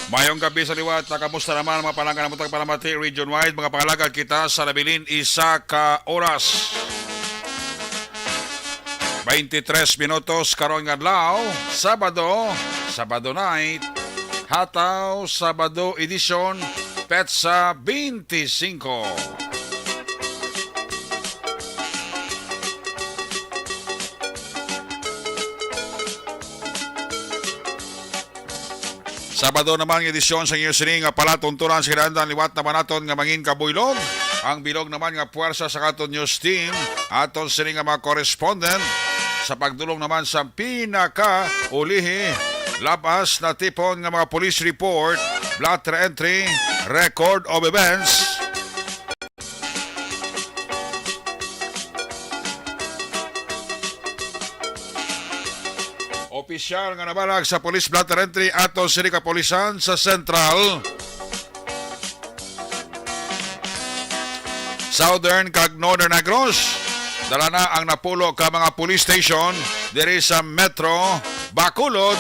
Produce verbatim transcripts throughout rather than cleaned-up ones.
Mayong gabi sa liwat. Kamusta naman ang mga palangga namong tagpalamati region-wide? Mga pangalagad, kita sa nabilin isa ka oras. Twenty-tres minutos karon nga adlaw, Sabado, Sabado night, Hataw, Sabado edition, petsa twenty-five. Sabado naman nga edisyon sa inyo sini nga palatuntunan sa kinahanglan liwat naman naton nga mangin kabuylog. Ang bilog naman nga puwersa sa aton news team, aton sini nga mga correspondent sa pagdulong naman sa pinakaulihi, labas na tipon nga mga police report, blotter entry, record of events. Opisyal nga nabalag sa police blotter entry ato sini kapulisan sa Central, Southern kag Northern Negros. Dala na ang napulo ka mga police station diri sa Metro Bacolod.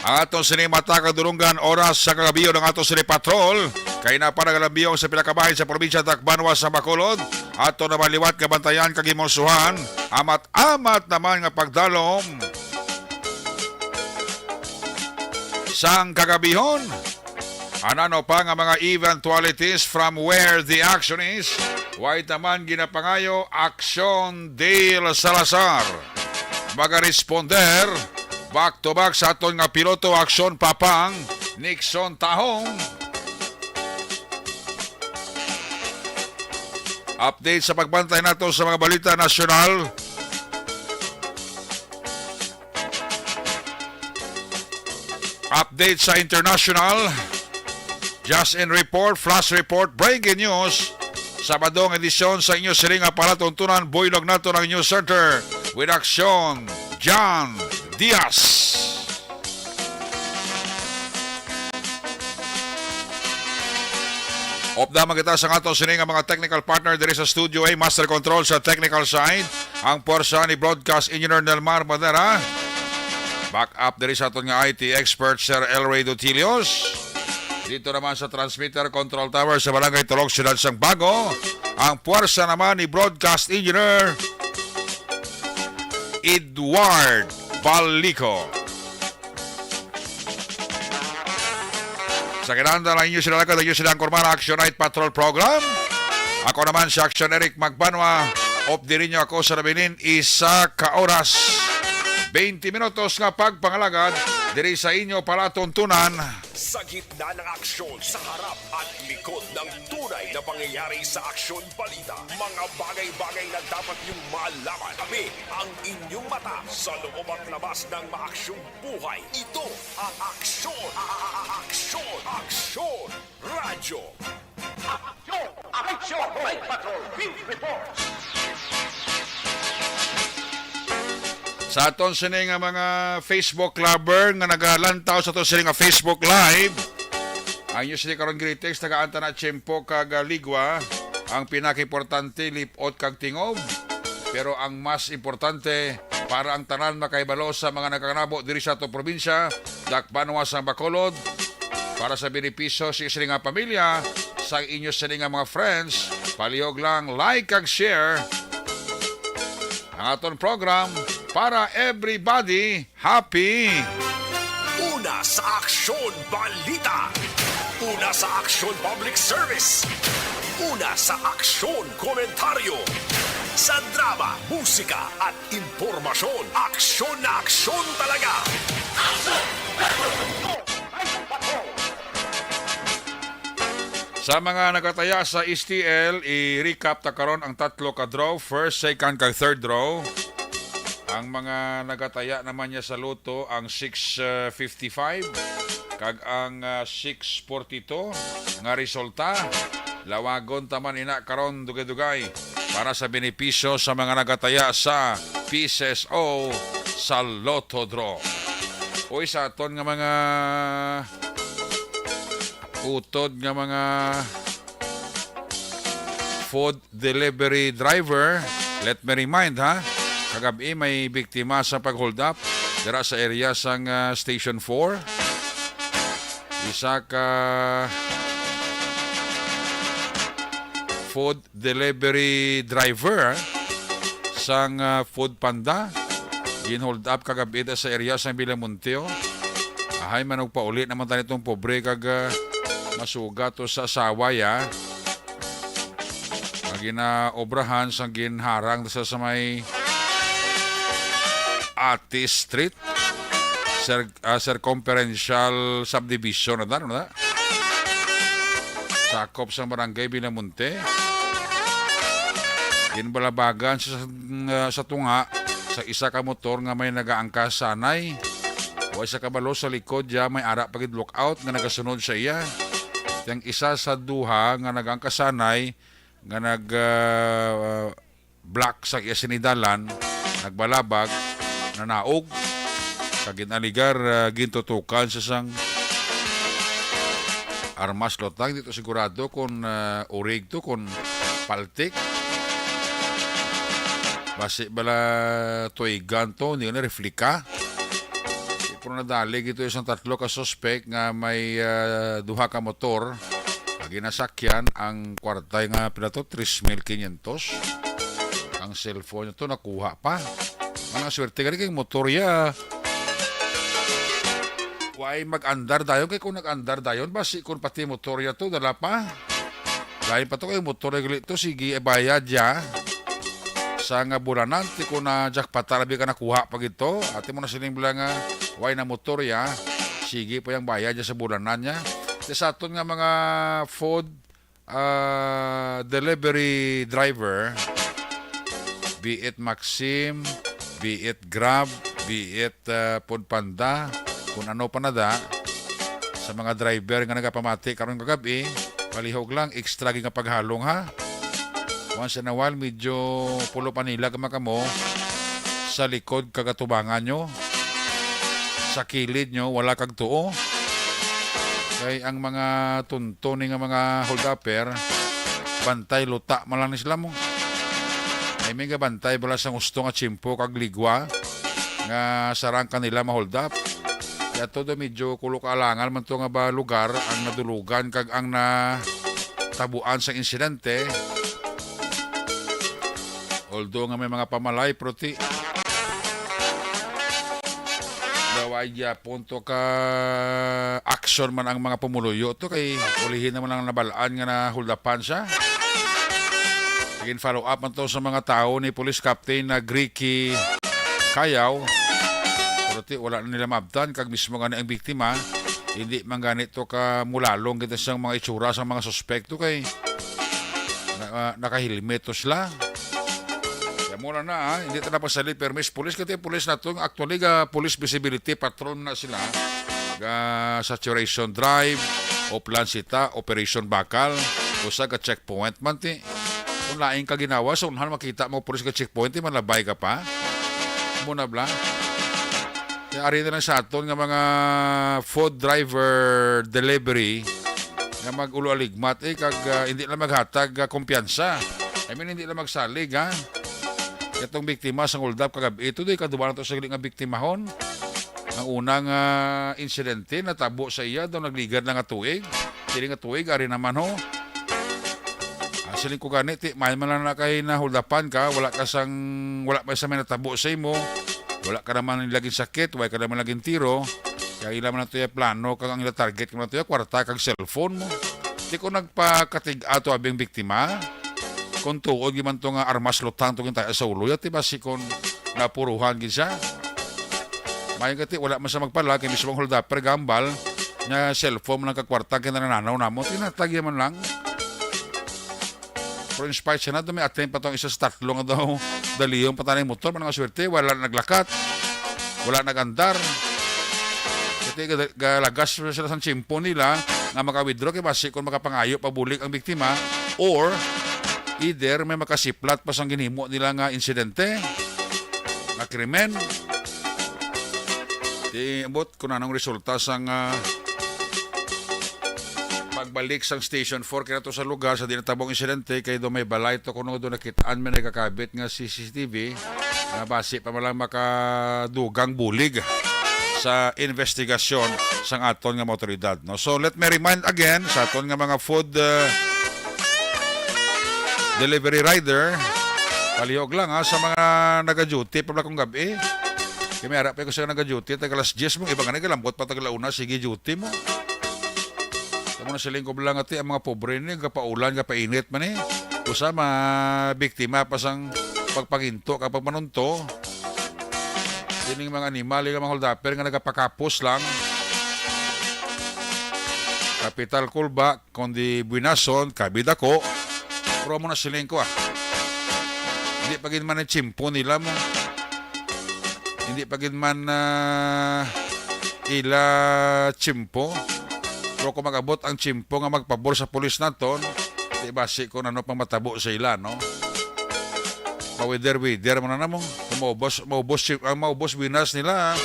Ang aton sini mata kag dulunggan oras sa kagabion ang aton sini patrol. Kay na pa nagalambiyong sa pila ka bahin sa probinsya Tacbanwa sa Bacolod. Ato naman liwat nga bantayan kag himusuhan. Amat-amat naman nga pagdalom sang kagabihon. Anano pa nga mga eventualities from where the action is? Way taman ginapangayo, Aksyon Dale Salazar. Magaresponder, back to back sa aton nga piloto, Aksyon Papang Nixon Tahong. Update sa pagbantay nato sa mga balita nasyonal. Update sa international. Just in report, flash report, breaking news. Sabado nga edisyon sa inyo siling nga palatuntunan, buylog nato ang News Center with Aksyon John Diaz. Upda man kita sa ato sini nga mga technical partner diri sa Studio A, Master Control sa technical side, ang pwersa ni Broadcast Engineer Nelmar Madera. Back up diri sa aton nga I T expert, Sir Elray Dutilios. Dito naman sa transmitter control tower sa Barangay Tulog, Siyudad sang Bago, ang pwersa naman ni Broadcast Engineer Edward Balico. Sa kinahanglan ang inyo sila lagad, ang inyo sila ang Kurmana Action Night Patrol Program. Ako naman si Action Eric Magbanwa. Updi ninyo ako sa nabilin isa ka oras, twenty minutos nga pagpangalagad diri sa inyo palatuntunan. Sa gitna ng aksyon, sa harap at likod ng tunay na pangyayari sa Aksyon Balita, mga bagay-bagay na dapat niyong malaman. Kami ang inyong mata sa loob at labas ng maaksyong buhay. Ito ang Aksyon, Aksyon, Aksyon Radyo. Aksyon, Aksyon, Night Patrol, Field Report. Sa aton sini nga mga Facebook lover nga nagalantaw sa aton sini nga Facebook Live, ang inyo sini karon greetings, tagaan ta na tiyempo kag, ah, ligwa. Ang pinakaimportante, lip-ot kag tingob. Pero ang mas importante, para ang tanan makahibalo sa mga nagkakanabo diri sa aton probinsya, dakbanwa sang Bacolod, para sa benepisyo sa sini nga pamilya, sa inyo sini nga mga friends, palihog lang, like kag share ang aton program para everybody happy. Una sa Aksyon Balita. Una sa Aksyon Public Service. Una sa Aksyon Komentaryo. Sa drama, musika at impormasyon, aksyon na aksyon talaga. Sa mga nagataya sa S T L, i-recap ta karon ang tatlo ka draw, first, second, kag third draw. Ang mga nagataya naman niya sa Lotto, ang six fifty-five kag ang, ah, six forty-two nga resulta. Lawagon ta man ina karon dugay-dugay para sa benepisyo sa mga nagataya sa P S S O sa Lotto Draw. Uy, sa aton nga mga utod nga mga food delivery driver, let me remind, ha, kagab-i may biktima sa pag-hold up. dira sa area sang, ah, Station four. Isa ka food delivery driver, ah, sang, ah, Food Panda. Gin-hold up kagab-i sa area sang Villamonte, oh. Ahay, manugpauli naman tani tong pobre kag, ah, masugat to sa asawa, ya. Ang ginaobrahan sang ginharang sa, sa may Ate Street, Sir, ah, Circumferential Subdivision na, ano na? Sakop sang Barangay Villamonte. Ginbalabagan sa, sa, sa tunga sa isa ka motor nga may nagaangkas sanay. Wa siya kabalo sa likod ya may ara pa gid lookout nga nagasunod sa iya. Ang isa sa duha nga nagaangkas sanay nga nag, ah, block sa iya sinidalan, nagbalabag, nanaog, kag ginaligar, ah, gintutukan sa sang armas lutang. Di to sigurado kung, ah, urig to, kung paltik. Basi bala tuigan to, hindi na replika. Pero nadali gito isang tatlo ka suspek nga may, ah, duha ka motor. Ang ginasakyan ang kwarta nga pila to, tres mil quinientos. Ang cellphone to nakuha pa. Mga swerte gani kay motor ya. Way mag-andar dayon kay kung nag-andar dayon, basi kung pati motor ya to dala pa. Lain pa to kay motor ya gali to, sige, bayad ya. Sa nga bulanan, ti ko na jackpot, labi ka nakuha pa gito. Ate mo na siling bala nga, way na motor ya. Sige pa yang bayad ya sa bulanan niya. Ti sa aton nga mga food, ah, delivery driver, be it Maxim, be it Grab, be it, ah, Food Panda, kung ano pa na da, sa mga driver nga nagapamati karon kagabi, palihog lang, extra gid nga paghalong, ha. Once in a while, medyo pulo pa nila kamo sa likod kag atubangan nyo, sa kilid nyo, wala kag tuo. Kay ang mga tunto ni nga mga holdupper, bantay luta man lang ni sila mo. Ay, may nga bantay bala sa gusto nga tsimpo kag ligwa nga sarang kanila ma-hold up. Kaya todo medyo kulo ka alangan man to nga ba lugar ang nadulugan kag ang natabuan sa insidente. Although nga may mga pamalay, pero ti, daw ay gyapon to ka action man ang mga pumuluyo to kay ulihin naman ang nabalaan nga nahuldapan siya. Again, follow up man to sa mga tao ni Police Captain na Gricky Kayaw. Pero ti, wala na nila maabtan kag mismo gani ang biktima. Hindi man gani to ka mulalong kita sa mga itsura sa mga suspekto kay na, ah, nakahilmet to sila. Kaya muna na, ah, hindi ta napasali permis police kasi police na to. Actually, ga police visibility patrol na sila. Ga saturation drive, Oplan Sita, Operation Bakal, usa ga checkpoint man ti. Kung lain ka ginawa, sa unhan makita mo police ga checkpoint, ti malabay ka pa. Muna bla. Kaya ari na lang sa aton nga mga food driver delivery nga mag-ulo aligmat eh, kag, ah, hindi lang maghatag, ah, kumpiyansa. I mean, hindi lang magsalig, ha? Itong biktima sa hold up kagabi, ito di kaduwa na to sa nga biktimahon. Ang unang, ah, insidente natabo sa iya daw nagligad na nga tuig. Dili nga tuig, ari naman ho. Ah, siling ko gani, ti, may man lang na kay nahuldapan ka, wala ka sang, wala may sa may natabo sa imo, wala ka naman laging sakit, wala ka naman laging tiro, kaya ila man to ya plano, kag ang ila target man to ya kwarta kag cellphone mo. Di ko nagpakatig-a to abing biktima. Kung tuod gyud man to nga armas lutang to gintaya sa ulo, ya, ti basi kung napuruhan gid siya. Mayo gati, wala man sa magpala, kay mismo ang hold upper gambal, nga cellphone lang kag kwarta, kay nananaw namo, tinatagya man lang. Pero in spite siya na, may attempt pa tong isa sa tatlo nga daw, daliyon pa tanay motor, man nga swerte, wala naglakat, wala nagandar. Kasi ga-, galagas sila sa tiyempo nila nga maka-withdraw, kay basi kung makapangayo pa bulik ang biktima, or either may makasiplat pa sang ginhimo nila nga insidente, nga krimen. Di, ambot kung anong resulta sang, ah, pagbalik sang Station four kaya to sa lugar sa di natabong insidente, kay do may balay to kuno do nakitaan may nagakabit nga C C T V. nga basi pa man lang makadugang bulig sa investigasyon sang aton nga mga otoridad, no? So, let me remind again sa aton nga mga food, uh, delivery rider, palihog lang, ha, sa mga naga-duty pa bala kung gab-i. Kay may ara pa ko sa naga-duty, tag alas diyes mo, iba nga nagalambot pa tag ala una, sige duty mo. Kamo na siling ko lang ati, ang mga pobre ni, gapaulan, gapainit man eh. Usa, mabiktima pa sang pagpaginto kag pagpanunto. Kining mga animal, nga mga holdupper nga nagapakapos lang. Kapital Kulba, kundi buinason, kabi dako. Pero mo na siling ko, ah. Hindi pa gid man ang tsimpo nila mo. Hindi pa gid man, ah, ila tsimpo. Pero kung mag-abot ang tsimpo nga magpabor sa pulis naton, di basi kung ano pang matabo sa ila, no? Paweder-weder mo na namo. Kung maubos, maubos, si- ang maubos buwinas nila, ah.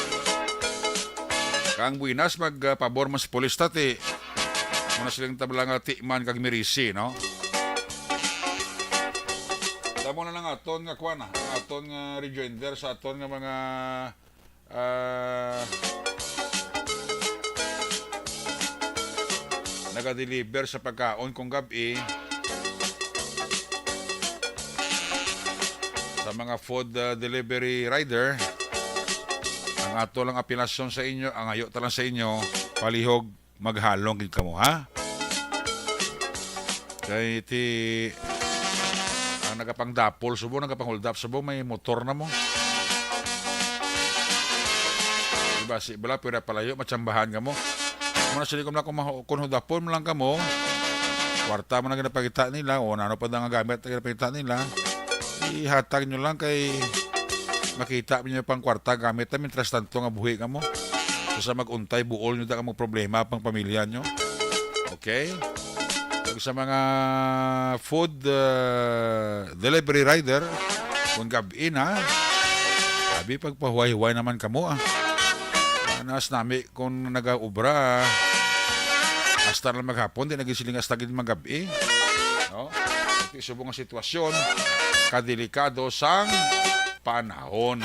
Kang buwinas magpabor man sa pulis tati. Muna silang tabla nga timan kag mirisi, no? Damo na lang aton nga kuan, ah, ang aton nga rejoinder sa aton nga mga, ah, naga-deliver sa pagkaon kung gab-i sa mga food, ah, delivery rider. Ang ato lang apelasyon sa inyo, ang ayo ta lang sa inyo, palihog maghalong gid kamo, ha? Kay ti ang nagapangdapol subong, nagapanghuldap subong, may motor na mo. Diba, si bala, pwede palayo, matsambahan kamo. Muna sila kung, kung, mahu- kung hudapon mo lang kamo, kwarta mo na ginapakita nila, o ano pa nga gamit na ginapakita nila, ihatag nyo lang kay makita nyo pang kwarta gamit na, mientras tanto nga buhi kamo. So, sa mag-untay, buol nyo da ang mga problema pang pamilya nyo. Okay? Ug sa mga food, uh, delivery rider, kung gab-i na, abi, pagpahuway-huway naman kamo, ah. Anas nami kung nagaubra, hasta na maghapon, di nagisiling hasta gid magab-i. No? Iti subong nga sitwasyon, kadelikado sang panahon.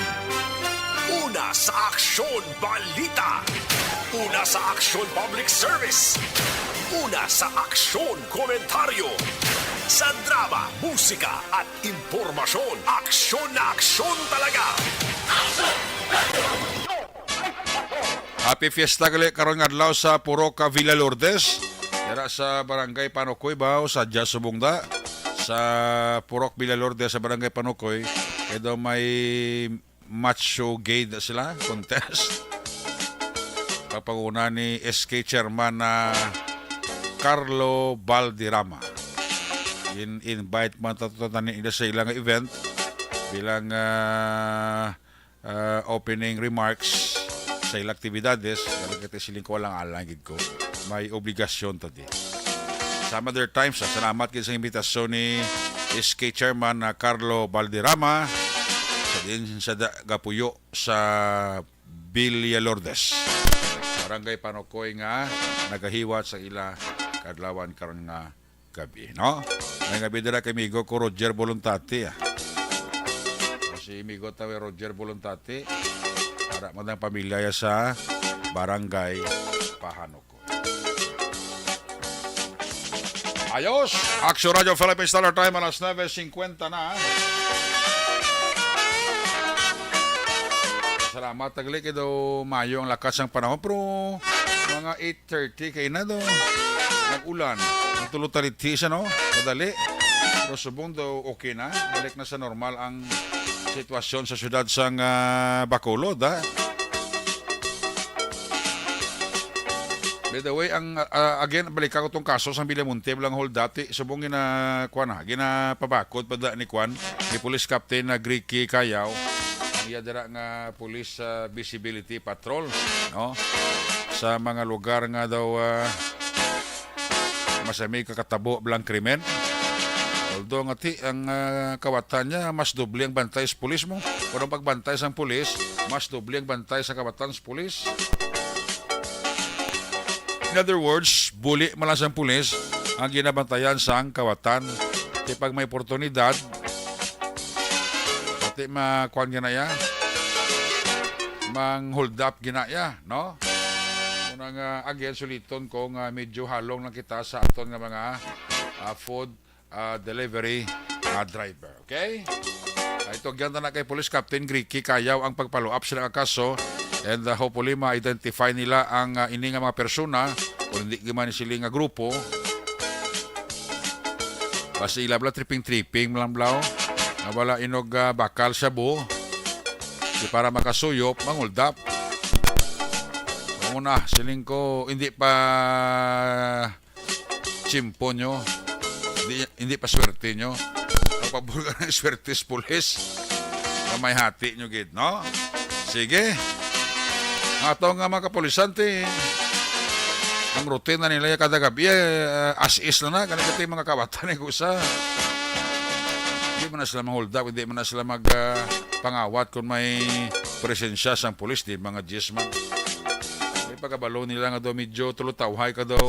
Una sa aksyon, balita. Una sa aksyon, public service. Una sa aksyon, komentaryo. Sa drama, musika, at impormasyon, aksyon na aksyon talaga. Happy Fiesta gali karon nga adlaw sa Purok, ah, Villa Lourdes. Yara sa Barangay Panukoy ba o sa Diaz Subong da? Sa Purok Villa Lourdes sa Barangay Panukoy, kay daw may macho gay na sila, contest. Pagpanguna ni S K Chairman na Carlo Balderrama. In-invite man tato tanan nila sa ilang event bilang, ah, ah, opening remarks sa ilang aktibidades. Galing kay siling ko, alang-alang gid ko. May obligasyon to di. Some other times, ah, salamat gid sa imbitasyon ni S K Chairman na Carlo Balderrama sa diin sa da- gapuyo sa Villa Lourdes, Barangay Panukoy nga nagahiwat sa ila kadlawan karon nga gabi, no? May nga bidira kay amigo ko Roger Boluntati, ah. Si amigo ta Roger Boluntati, para magdang pamilya ya sa Barangay Pahanok. Ayos! Action Radio Philippines Standard Time, alas nuebe cincuenta na. Salamat, tagli kay daw mayo ang lakas ng panahon, pero mga eight thirty kay na daw nag-ulan. Ang tulo taliti siya, no? Madali. Pero subong daw okay na. Balik na sa normal ang sitwasyon sa syudad sang, ah, Bacolod, ha? By the way, ang, ah, again, balik ako tong kaso sa Villamonte, lang hold dati, subong gina, kuwan na, ginapabakod pa da ni kuwan, ni Police Captain na Ricky Cayao, ang iya dira nga police, ah, visibility patrol, no? Sa mga lugar nga daw, ah, masamig kakatabo blang krimen. Although nga ti, ang, ah, kawatan niya, mas doble ang bantay sa pulis mo. Pero ang pagbantay sang pulis, mas doble ang bantay sa kawatan sa pulis. In other words, buli man lang sang pulis ang ginabantayan sang kawatan. Kay pag may oportunidad, Di ma-, kuwan gina ya. Mang-hold up gina ya, no? Muna nga, again, suliton ko nga medyo halong lang kita sa aton nga mga, ah, food, ah, delivery, ah, driver. Okay? Ah, itugyan ta na kay Police Captain Ricky Cayaw ang pagpalo-up sila nga kaso, and, ah, hopefully ma-identify nila ang, ah, ini nga mga persona kung hindi man sila nga grupo. Basta ila bala tripping-tripping lang bala, oh. Nga wala inog, ah, bakal sa buho. Di para makasuyop, manguldap. Amo na, siling ko, hindi pa tiyempo nyo. Hindi, hindi pa swerte nyo. Magpabulga ng swerte sa pulis. Nga may hati nyo gid, no? Sige. Ato nga mga kapulisan, ti, ang rutina nila yung kada gabi, eh, as is na na. Kani kati mga kawatan, eh, kusa. Hindi man na sila mangulda, hindi man na sila mag, ah, pangawat kung may presensya sang pulis, di mga G S man. May pagkabalo nila nga daw medyo tulutawhay ka daw.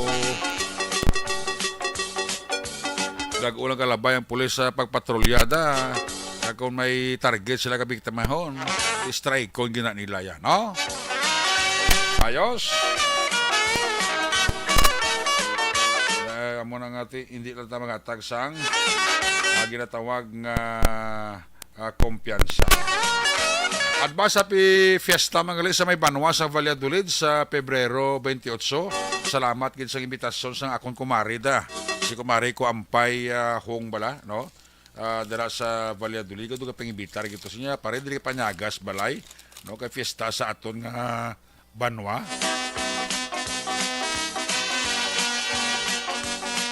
Dag-o lang kalabay ang pulis sa pagpatrolyada. Kag kung may target sila kabiktimahon, strike kon gina nila yan, no? Ayos. Eh, amo na nga ti, hindi lang ta magatag sang, ah, ginatawag nga, ah, kumpiyansa. Advance, happy fiesta, mga gali, sa may banwa sa Valladolid sa Pebrero twenty-eight. Salamat gid sa imbitasyon sang akon kumare da. Si kumare ko Ampay, ah, Hong bala, no? Ah, dira sa Valladolid, kung ka pangimbitar gito sa niya, pare, diri ka panyagas balay, no? Kay fiesta sa aton nga banwa.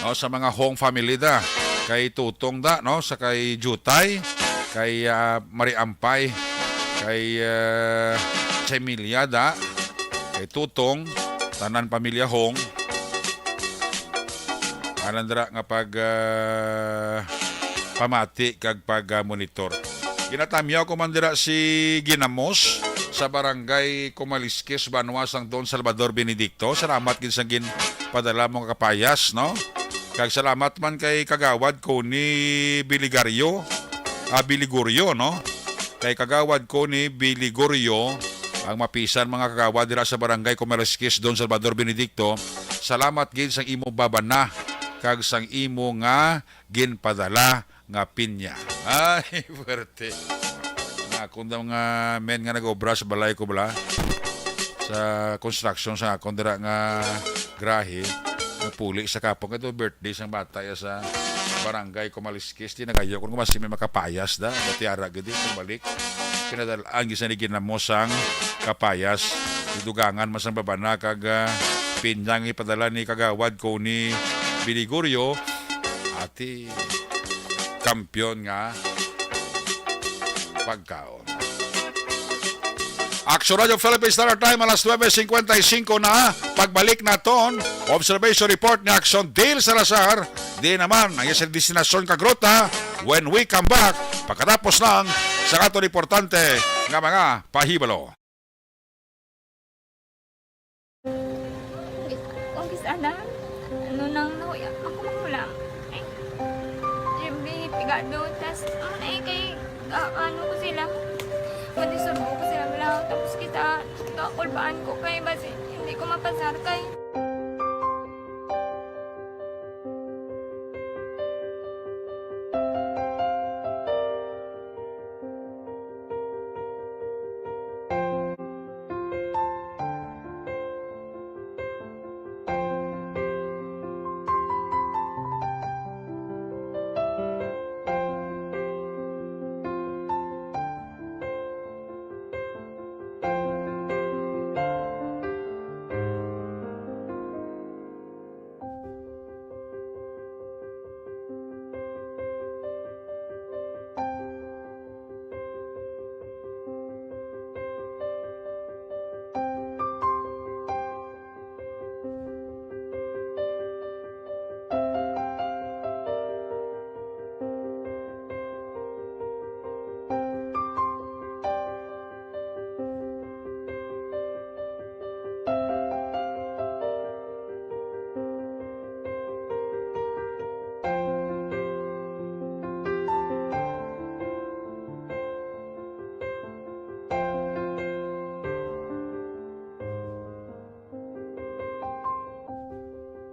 No, sa mga Hong family da, kay Tutong da, no, sa kay Jutay, kay, ah, Mari Ampay, kay, ah, Chemilia da, kay Tutong, tanan pamilya Hong. Anan dira nga pag, ah, pamati kag pag, ah, monitor. Ginatamyaw ko man dira si Ginamos sa barangay Kumaliskis, banwa sang Don Salvador Benedicto. Salamat gid sa ginpadala mo nga kapayas, no? Kag salamat man kay Kagawad Connie Biligario, ah, Biligorio, no? Kay Kagawad Connie Biligorio, ang mapisan mga kagawad dira sa barangay Kumaliskis, Don Salvador Benedicto. Salamat gid sang imo babana kag sang imo nga ginpadala nga pinya. Ay, puwerte. Nga akon daw nga men nga nag-obra sa balay ko bala, sa construction sa akon dira nga grahe, nga puli sa kapon. Ito birthday sang bata ya sa barangay Kumaliskis. Di nagayo ko nga mas may makapayas da. Batiara gid di, pagbalik. Pinadalaan gid sa ni Ginamos ang kapayas. Idugangan mas ang babana kag, ah, pinya nga ipadala ni Kagawad Connie Biligorio. Ati, kampiyon nga pagkaon. Action Radio Philippines Standard Time, alas nuebe cincuenta y cinco na. Pagbalik naton, observation report ni Action Dale Salazar. Di naman ang isang destinasyon kag ruta. When we come back, pagkatapos lang sa aton importante nga mga pahibalo. Kung kis-, ana, ano nang nahuya, ako magulang. Ay, Jimmy, pigado, tas, ano na eh, kay, ka-, ano ko sila, madisurbo ko sila, wala, tapos kita, kakulbaan ko, kay basi, hindi ko mapasar, kay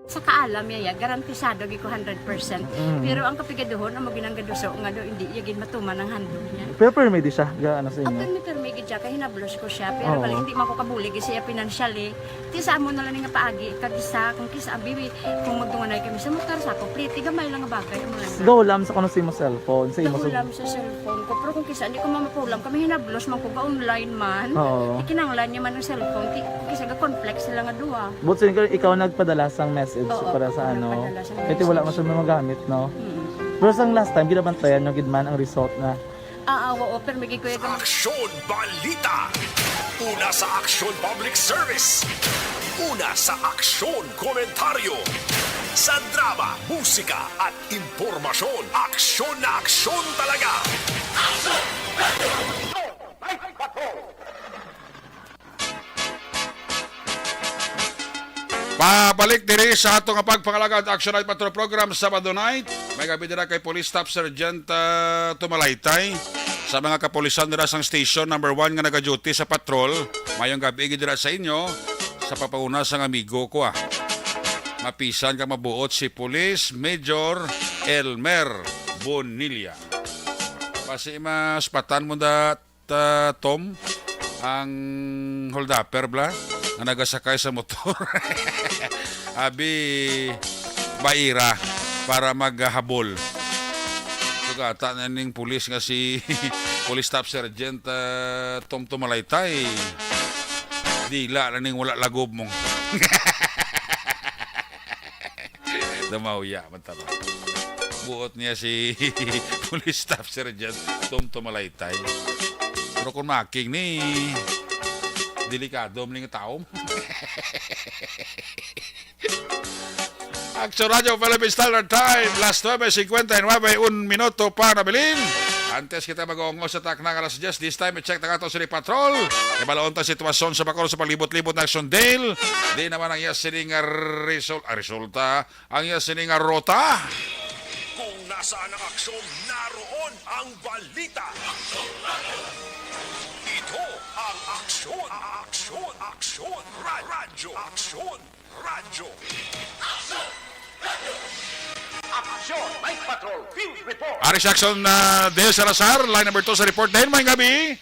Sa kaalam niya, ya, garantisado gid ko hundred percent. Mm. Pero ang kapigaduhon, amo ginang gaduso nga do, hindi niya gid matuman ang handog niya. Pero permi di siya, ga ano sa imo. Apil ni permi gid siya, kay hinablos ko siya. Pero Oo. bali, hindi man ko kabulig siya financially. Ti sa amo na lang nga paagi, kag isa, kung kisa, abi, kung magdunganay kami sa motor, sa ako, pliti, gamay lang nga bagay, amo lang. Gaw lang sa kuno sa imo cellphone, sa imo Nahulam sa cellphone ko. Pero kung kisa, hindi ko mamapulam, kami hinablos man ko, ga-online man. Oo. Ikinanglan niya man ang cellphone, ti, kisa ga-conflict sila nga duha. But sin ikaw nagpadala sang message Oo, para ako sa ano. nagpadala sang Kaya wala man message. Siya magamit, no? Mm. Pero sang last time, ginabantayan nyo gid man ang result na. Ah, ah, oo, pero may gikoy Aksyon Balita. Una sa Aksyon Public Service. Una sa Aksyon Komentaryo. Sa drama, musika at impormasyon. Aksyon na aksyon talaga. Action! Action! Night Patrol! Pabalik diri sa ato nga pagpangalagad Action Night Patrol Program Sabado night. May gabi dira kay Police Staff Sergeant ah, Tumalaytay sa mga kapulisan dira sang station number one nga nagaduty sa patrol. Mayong gabi gid dira sa inyo sa pagpanguna sang amigo ko ah. Mapisan ka mabuot si Police Major Elmer Bonilla. Basi mas patan mo da ta Tom, ang holdupper bla nga nagasakay sa motor. Abi baira para maghabol. Sugata na ning pulis nga si Police Staff Sergeant ah, Tom Tumalaytay. Dila na ning wala lagob mong. Dumawya man tama. Buot niya si Police Staff Sergeant Tom Tumalaytay. Pero kung making ni delikado man ning tawo. Action Radio Philippine Standard Time, las nuebe cincuenta y nueve, un minuto pa nabilin. Antes kita mag-uungos sa takna nga alas diyes, this time i-check na ato sa patrol. Ibalaon ta sitwasyon sa bakor sa palibot-libot na Action Dale. Di naman ang iya sining nga result, ah, resulta, ang iya sining nga rota. Kung nasaan ang aksyon, naroon ang balita. Ito ang Aksyon, Aksyon, Aksyon, Ra- Radyo, Aksyon, Radyo. Action! Night Patrol Field Report! Ari sa Action uh, Dale Salazar, line number two sa report. Dale, may gabi.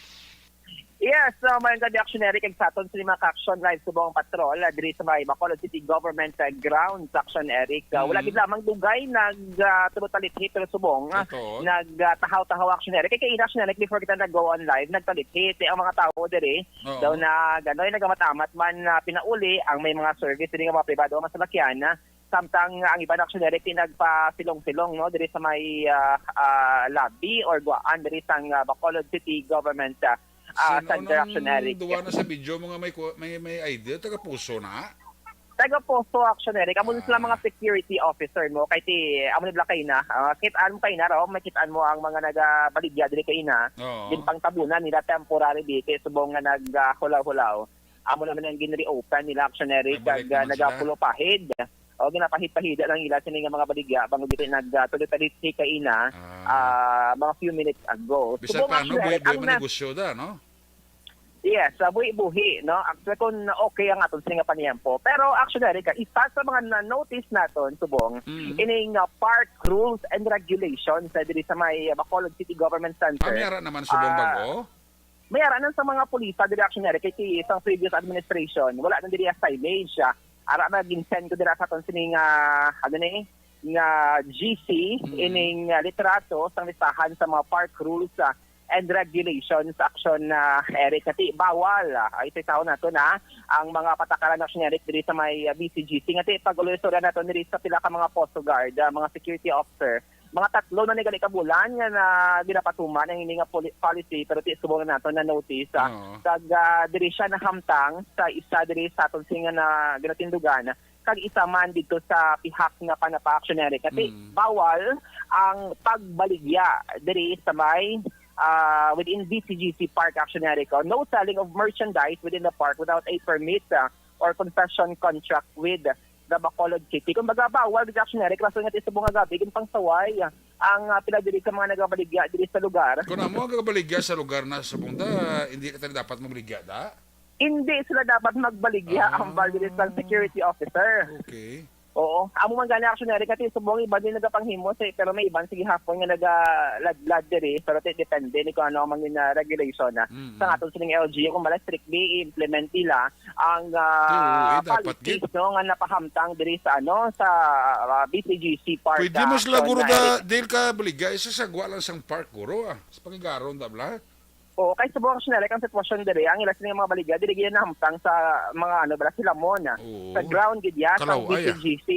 Yes, uh, mayong gabi, Action Eric, kag sa aton sa mga ka-action live subong ang patrol uh, diri sa may Bacolod City Government uh, grounds, Action Eric. Uh, Wala Mhm. gid lamang dugay nag uh, tulo talithi pero subong uh, Ito. nag uh, tahaw-tahaw, Action Eric. Kay kaina, Action Eric, before kita nag-go on live, nagtalithi ti ang mga tawo diri. Oo. Daw na ganoy nagamat-amat man uh, pinauli ang may mga service diri nga mga pribado nga masalakyan. Uh, samtang uh, ang iban, Action Eric, ti nagpasilong-silong, no, diri sa may uh, uh, lobby or guwaan diri sang uh, Bacolod City Government uh, uh, Sino Center, nang Action Eric. Duwa na sa video mo nga may ku- may may idea, taga Puso na. Taga Poso, Action Eric. Amo na sila Ah. mga security officer mo. Kay ti, amo na bala kaina. Uh, kitaan mo kaina raw, may kitaan mo ang mga nagabaligya diri kaina. Oo. Ginpangtabunan nila temporary dito, subong nga nag-hulaw-hulaw. Amo naman ang gin-reopen nila, Action Eric, Nagbalik kag uh, naman sila. nagapulupahid. O, ginapahid-pahida lang nila sini nga mga baligya bangod dito nag uh, tuloy-tuloy kaina Ah. ah, mga few minutes ago. Bisan Subong, pa Action ano, Eric, buhi-buhi ang mo na- negosyo da, no? Yes, uh, buhi-buhi, no? Actually, kung okay ang aton sini nga paniyempo. Pero actually, Eric, isa sa mga na-notice naton, subong, Mm. ining uh, park rules and regulations uh, diri sa may uh, Bacolod City Government Center. Ah, may ara naman subong Ah, bago? May ara na sa mga pulisa diri, Action Eric, kay ti sa previous administration, wala na diri ang signage. Ah. Ara na gin-send ko dira sa aton sini nga, ano ni, nga G C, Mm. ining uh, litrato sang listahan sa mga park rules uh, and regulations, Action uh, Eric. Kati bawal, uh, isa-isahon nato na ang mga patakaran, Action Eric, diri sa may uh, B C G C. Ngati pag-uloy istorya nato diri sa pila ka mga Poso Guard, uh, mga security officer, mga tatlo na ni gali ka bulan nga na ginapatuman ang ini nga poli- policy, pero ti subong na nato na notice. Ah. Oo. Kag ah, diri siya nahamtang sa isa diri sa aton sini nga ginatindugan, kag isa man dito sa pihak nga Panapa, Action Eric. Kati Mm. bawal ang pagbaligya diri sa may ah, within B C G C Park, Action Eric. Oh, no selling of merchandise within the park without a permit ah, or concession contract with the Bacolod City. Kumbaga, bawal gid, Action Eric, rason nga ti subong nga gabi, ginpangsaway ang ah, pila diri sa mga nagabaligya diri sa lugar. Kung amo ang nagabaligya sa lugar na subong da, hindi ka dapat magbaligya da? Hindi sila dapat magbaligya, Ah. Ambal, diri sa security officer. Okay. Oo. Amo man gani, Action Eric, ati subong iban din nagapanghimo, sa, pero may iban sige hapon nga nagaladlad diri, pero ti depende ni kung ano ang mga regulation na. Mm. Sa aton sining L G U, kung bala strictly i-implement nila ang, ah, Oo, eh, dapat policies, gid. no, nga napahamtang diri sa, ano, sa, ah, B C G C part, Pwede ah, mas laguro Action da, Eric. dahil ka baligya, isa sagwa lang sang park, guro, ah. Sa pangigaron, da, bla? Oo, kay subong, Action Eric, ang sitwasyon diri, ang ila sini mga baligya, diri gyud nahamtang sa mga, ano, bala, silamon, ah. Oo. Sa ground gid ya, sa Kalaw-ay, ah. B C G C.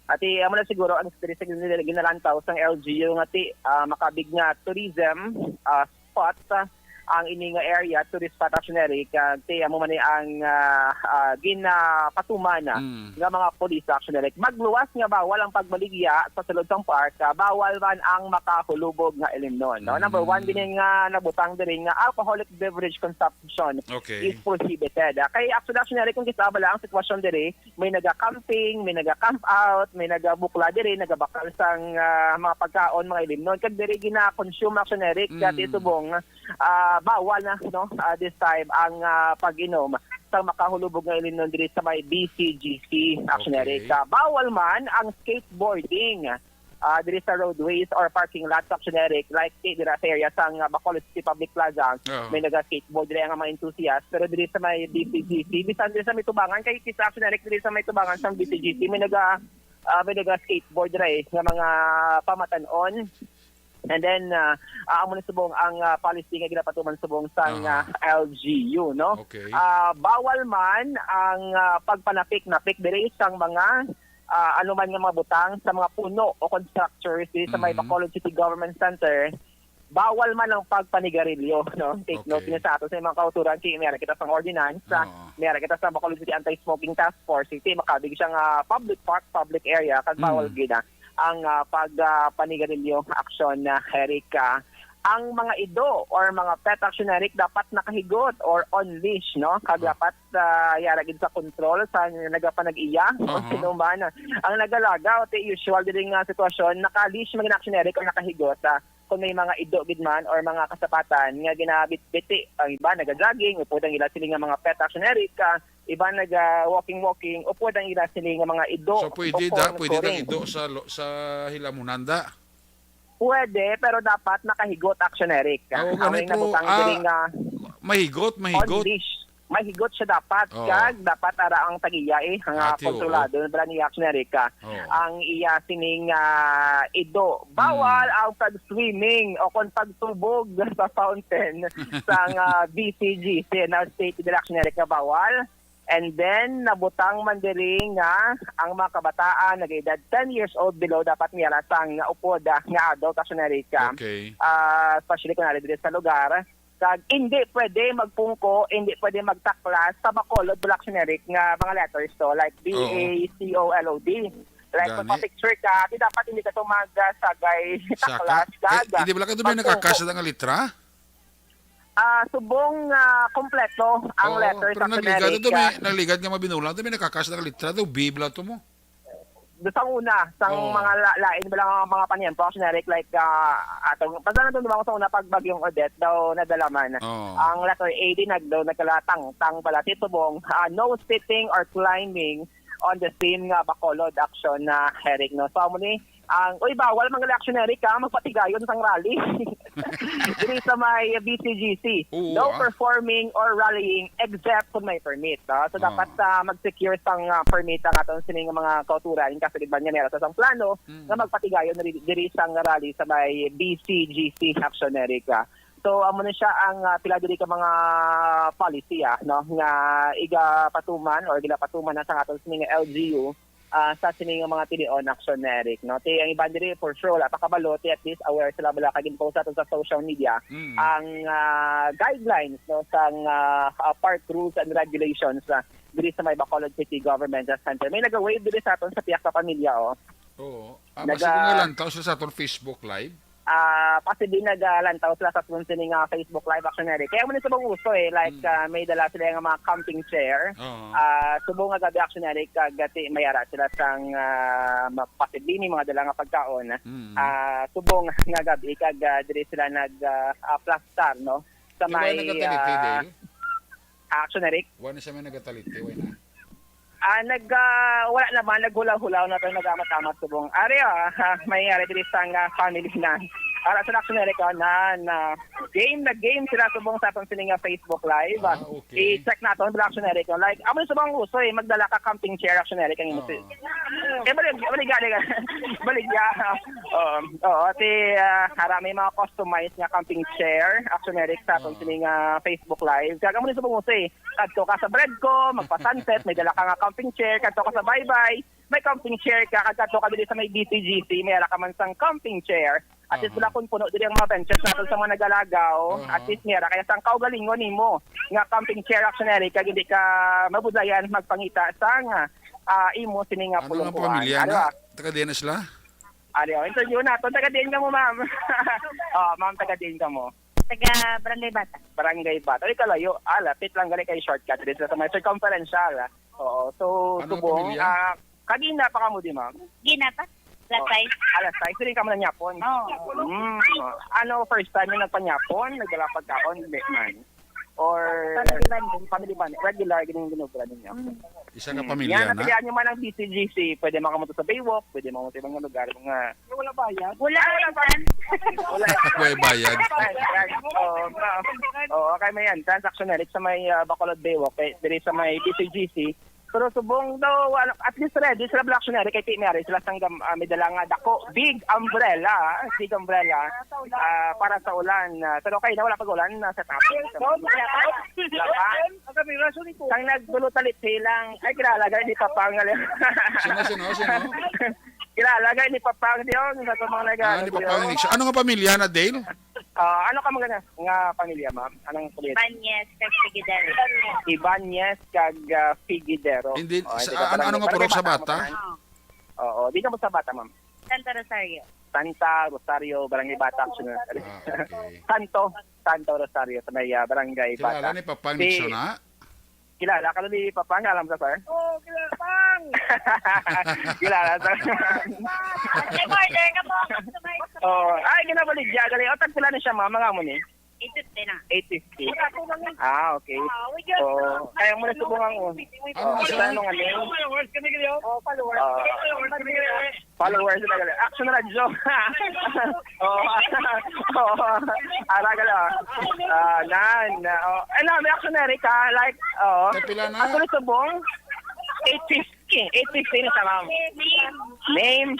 Ati, amo na siguro ang diri sa gin-, ginalantaw sang L G U nga ti, ah, makabig nga tourism, ah, spot, ah, ang ini nga area, tourist spot, Action Eric, ah, ti, amo man ni ang, ah, ah, ginapatuman, ah, Mm. nga mga pulis, Action Eric. Magluwas nga bawal ang pagbaligya sa sulod sang park, ah, bawal man ang makahulubog nga ilimnon, no? Number one, Mm. gini nga nabutang diri nga alcoholic beverage consumption Okay. is prohibited. Ah, kay actually, Action Eric, kung kita bala ang sitwasyon diri, may naga-camping, may naga-camp out, may nagabukla diri, nagabakal sang, ah, mga pagkaon, mga ilimnon. Kag diri gina-consume, Action Eric, Mm. dati subong, ah, bawal na, no? Ah, this time, ang, ah, pag-inom sa makahulubog nga ilimnon diri sa may B C G C, Action Okay. Eric. Ah, bawal man ang skateboarding, ah, diri sa roadways or parking lots, Action Eric. Like, eh, dira sa area sang, ah, Bacolod City Public Plaza, Oo. may naga-skateboard diri ang mga enthusiast. Pero diri sa may B C G C, bisan diri sa may tubangan, kay kita, Action Eric, diri sa may tubangan sang B C G C, may naga, ah, may naga-skateboard diri nga mga pamatan-on. And then, ah, ah, amo ni subong ang, ah, policy nga ginapatuman subong sang, Aha. ah, L G U, no? Okay. Ah, bawal man ang, ah, pagpanapik-napik diri sang mga, ah, ano man nga mga butang sa mga puno o constructures diri sa may Mhm. Bacolod City Government Center. Bawal man ang pagpanigarilyo, no? Take note Okay. niya sa ato sa mga kauturan, kay may ara kita sang ordinance, ah, Oo. may ara kita sa Bacolod City Anti-Smoking Task Force, hindi makabig siya nga public park, public area, kag bawal Mm. gid, ah, ang, ah, pag, ah, panigarilyo action na, Eric, ah, ang mga ido or mga pet, Action Eric, dapat nakahigot or on leash, no? Kag Oh. dapat, ah, yara gid sa kontrol sa nagapanag-iya o Aha. sino man ang nagalaga o ti usual diri nga sitwasyon, naka-leash man, Action Eric, or nakahigot, ah, kung may mga ido gid man or mga kasapatan nga ginabitbiti, ang iba naga-jogging, upod ang ila sini nga mga pet, Action Eric, ah, iba naga-walking-walking, upod ang ila sini nga mga ido So, pwede o da, pwede da corn-, ido sa lo-, sa hilamunan da? Pwede, pero dapat nakahigot, Action Eric. Oo, Ang gani, may pero, nabutang ah, diri nga mahigot, mahigot. on leash. Mahigot siya dapat, Oo. kag dapat ara ang tagiya, eh, nga Ati, oo. kontrolado, bala ni Action Eric, ah. Oo. Ang iya sining, ah, ido. Bawal Mm. ang pag-swimming o kon pagtubog sa fountain sang, ah, B C G C na state diri, Action Eric, nga bawal. And then, nabutang man diri nga ang mga kabataan nag-edad ten years old below dapat may ara sang upod, ah, nga adult, Action Eric, ah. Okay. Ah, especially kung nari diri sa lugar. Kag hindi pwede magpungko, hindi pwede magtaklas sa Bacolod, Action Eric, nga mga letters to, like Oo. B A C O L O D. Like, Gani. magpa-picture ka, di dapat hindi ka to magsagay Saka, taklas, eh, gaga. hindi bala ka to may Magpungko. nakakasad ang litra? Ah, subong, ah, kompleto ang Oo, letter pero sa nagligad generic, ito, may, ah. nagligad nga mabinulang ito, may nakakasad ang litra ito, bibla to mo. Doon sa una, sa Oo. mga la-, lain ba lang ang mga paniyempo, generic, like, ah, atong, basta na doon sa una, pag Bagyong Odette daw nadala man. Oo. Ang letter A din, nag-, daw nagkalatang-tang pala si subong, ah, no sitting or climbing on the same nga Bacolod action na, Eric, no? So, amo ni, ang, uy, bawal mga reactionary ka, magpatigayon sang rally. Diri sa may B C G C. Oo, No ah. performing or rallying except kung may permit, no? So, Ah. dapat, ah, mag-secure sang, ah, permit ang aton sining mga kauturan. Kaso, di ba, niya meron sa sang plano Mm. nga magpatigayon diri, diri sang rally sa may B C G C, reactionary ka. So, amo na siya ang, ah, pila diri ka mga policy, ah, no, nga igapatuman or ginapatuman na sa aton sining L G U, ah, sa sining mga tilion action na, Eric, no? Ti ang iban diri, for sure, wala pa kabalo, ti at least aware sila, wala kag post ato sa social media Mm. ang, ah, guidelines, no, sang, ah, ah, park rules and regulations, ah, diri sa may Bacolod City Government Center. May naga-wave diri sa aton sa Piyak ka Pamilya, oh. Oo. Ah, Naga- basta kung ilantaw sila sa aton Facebook Live. Ah, possibly nagalantaw sila sa aton sini nga Facebook Live, action, Eric. Kaya mo na sa mga uso, eh, like, Mm. ah, may dala sila nga mga camping chair. Oo. Ah, subong nga gabi, action, Eric, kag ati may ara sila sang, ah, ma-, possibly may mga dala nga pagkaon. Mm. Ah, subong nga gabi kag, ah, diri sila nag, ah, ah, plastar, no? Sa Di ba may, nagataliti, ah, Dale? action, Eric. Wala na siya may nagataliti, wala na. Ah, nag, ah, wala naman, naghulaw-hulaw na tayo, nag-amat-amat subong. Ari, ah, ha, may ari diri sa nga family na. Ara sa action, Eric, ah, na, na game na game sila subong sa atong sini nga Facebook Live. Ah, okay. I-check nato ang action, Eric, ah. Like, amo subong uso, eh, magdala ka camping chair, action, Eric, ang imo Oo. si-, eh, balig-, baligya, baligya, baligya. Oo, oo, ati, ah, ara may mga customized nga camping chair, action, Eric, sa atong Oo. sini nga Facebook Live. Kaya amo subong uso, eh. Kadto ka sa Breadco, magpa-sunset, may dala ka nga camping chair, kadto ka sa Baybay, may camping chair ka, kag kadto ka diri sa may B T G C, may ara ka man sang camping chair. At least Aha. wala kung puno diri ang mga benches natin sa mga nagalagaw. Aha. At least may ara kaya sang kaugalingon nimo nga camping chair, action, Eric, kag hindi ka mabudayan magpangita sang, ah, imo sini nga Ano nga pulong-kuan. pamilya Ano na? ba? Taga diin na sila? Ari, oh, interview nato. Taga diin ka mo, ma'am? Oh, ma'am, taga diin ka mo? Taga Barangay Bata. Barangay Bata. Ay, kalayo. Ah, lapit lang gali kay shortcut. Dito sa may circumferential, ah. Oo. So, Ano nga subong, pamilya? ah, kagina pa kamo di, ma'am? Gina pa? Alas Oh, sais. alas sais. Dili ka man nanyapon? Oo. Mm. Ano, first time yung nagpanyapon? Nagdala pagkaon? Hindi man. Or Family bonding. family bonding? Regular, ganun yung ginobra ninyo? Mm. Isa ka Hmm. pamilya Yan, na? napilian nyo man ang B T G C. Pwede man kamo to sa Baywalk, pwede man kamo sa ibang lugar. Mga Wala bayad? Wala, Ay, wala pa. Wala. Way bayad. Ay, ay, oo, ma-, oo, kay may yan, transaction na rin sa may, ah, Bacolod Baywalk, eh, diri sa may B T G C. Pero subong daw, ano, at least ready sila, Black Shuneri, kay Team Mary, sila sang gam-, ah, may dala nga dako, big umbrella, ah, big umbrella, ah, para sa ulan. Ah, pero okay na, wala pag ulan, nasa tapos. Wala pa? Wala pa? Ang kami, raso ni Kuya. Sang nagdulo talit silang, ay, kilala, gani, Papang, alam. Sino, sino, sino? Kilala, gani, Papang, di yun, sa mga nag- Ah, ni Papang Nixon. Ano nga pamilya na, Dale? Ah, ano ka mga nga pamilya, ma'am? Anong pamilya? Ibanez kag Figueroa. Ibanez kag, ah, Figueroa. Hindi, Oh, sa, hindi ka ano, ano barangay, nga purok sa barangay Bata? Bata? Oo, di ka mo sa Bata, ma'am? Santa Rosario. Santa Rosario, Barangay Bata, actually. Ah, okay. Santo, Santo Rosario, sa may, ah, Barangay Kilala Bata. ni Papang Si Nixon, ha? Kilala ka ni Papang, alam ka, sir? Oo, kilala, Pang. Kilala, sir. May order ka po, customize ka po. Oo. Ay, ginabaligya, gali. O, tagpila na siya, ma'am. Mga mo ni? Eight fifty na. Eight fifty. Wala po, ma'am. Ah, okay. Ah, we just, Oo. uh, Kaya mo na subungan ko. Ano na siya? Ano nga name? Followers kami, gali, oh. Oh, followers. Ah. Followers kami, gali. Followers na gali. Action Radio. Oo. Oo. Ara ka lang. Ah, nan. Oh. Ay, na, may action na rin ka. Like, oo. Kapila na? Actually, subong, eight fifty. Eight fifty na siya, ma'am. Name?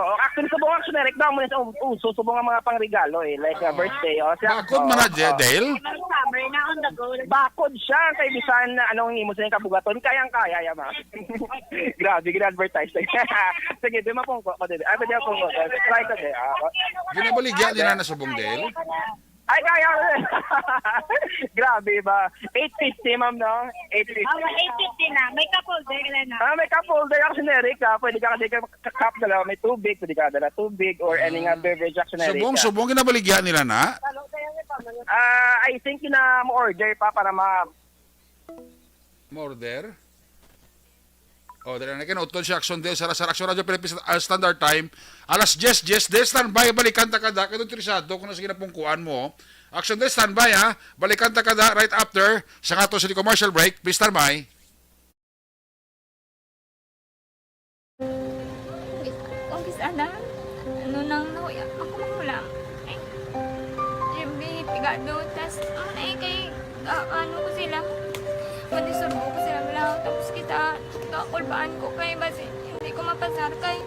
Oo, actually, subong, action na rin. Dahil mo na sa uso, subong ang mga pangregalo, eh. Like, uh, Oo. birthday, oh. Siya, Bakod oo, man na, oo. Dale? Summer na on the go. Bakod siya, kay bisan na anong imo sa kabugaton, kayang-kaya, ya, ma'am. Grabe, gina-advertise. Sige, di mapungko ko, di. Ay, pwede mapungko ko. Try ko, di. Ah, Ginabaligya Ay, nila di. na subong, Dale? Ay, kaya. Grabe ba? Eight fifty, ma'am, no? Eight fifty. Oh, eight fifty na. May cup holder ka na. Ah, may cup holder ako si Eric, ah. Pwede ka kasi ka-, ka-, cup na lang. May tubig, pwede ka dala tubig or any nga Ah. beverage ako si Eric, Subong, ah. subong, ginabaligya nila na? Ah, I think na mo order pa para ma- Mo-order? Oh, dali na, kinutod si Action Day, Sara, Sara, Action Radio Philippines, ah, Standard Time. Alas diyes, diyes, diyes, standby, balikan ta kada, kay interesado kung nasa ginapungkuan mo. Action Day, standby, ha? Balikan ta kada right after sa ato sa commercial break. Please standby. Kung kis-, ana, ano nang nahuya, ako mahulam. Ay, yung pigado, tas, ano na eh, kay, ah, ano ko sila, madisurbo ko sila, wala, tapos kita, kakulbaan ko kay, basi, hindi ko mapasar kay.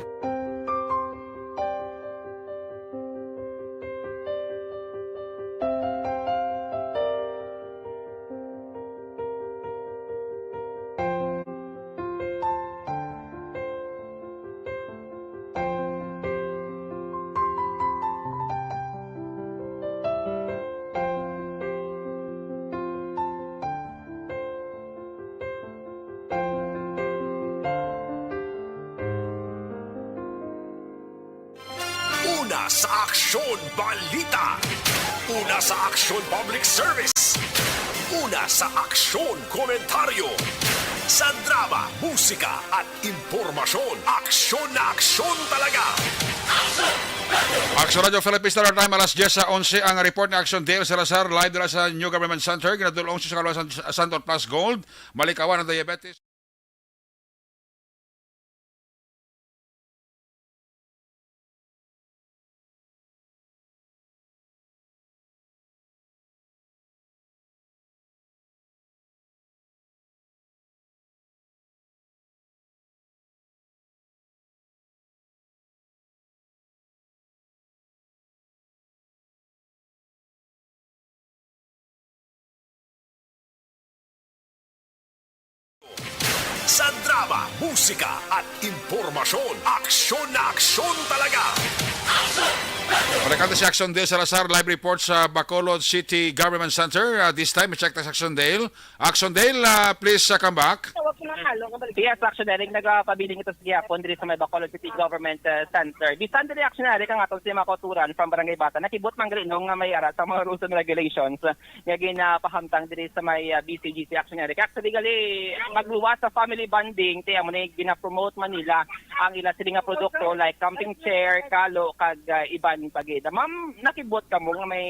Una sa aksyon, balita. Una sa aksyon, public service. Una sa aksyon, komentaryo. Sa drama, musika, at impormasyon, aksyon na aksyon talaga. Action Radio Philippines Standard Time, alas diyes sa onse ang report ni Action Dale Salazar, live dala sa New Government Center, ginadulong sa San, Santo Plus Gold, malikawan ang diabetes. Sa drama, musika at impormasyon, aksyon na aksyon talaga. Balikan ta si Action Dale Salazar, live report sa Bacolod City Government Center. Ah, this time, i-check ta si Action Dale. Action Dale, ah, please, ah, come back. Yes, Action Dale, nagapabiling ito sa gihapon diri sa may Bacolod City Government, ah, Center. Bisan diri, Action Dale, ang aton sa mga kauturan from Barangay Bata, nakibot man gali, no, nga may ara sa mga rules and regulations nga ginapahamtang diri sa may, ah, B C G C, Action Dale. Actually, gali, magluwas sa family bonding, ti amo ni gina-promote man nila ang ila sila nga produkto like camping chair, kalo, kag, ah, iban pa gid. Ma'am, nakibot kamo nga may,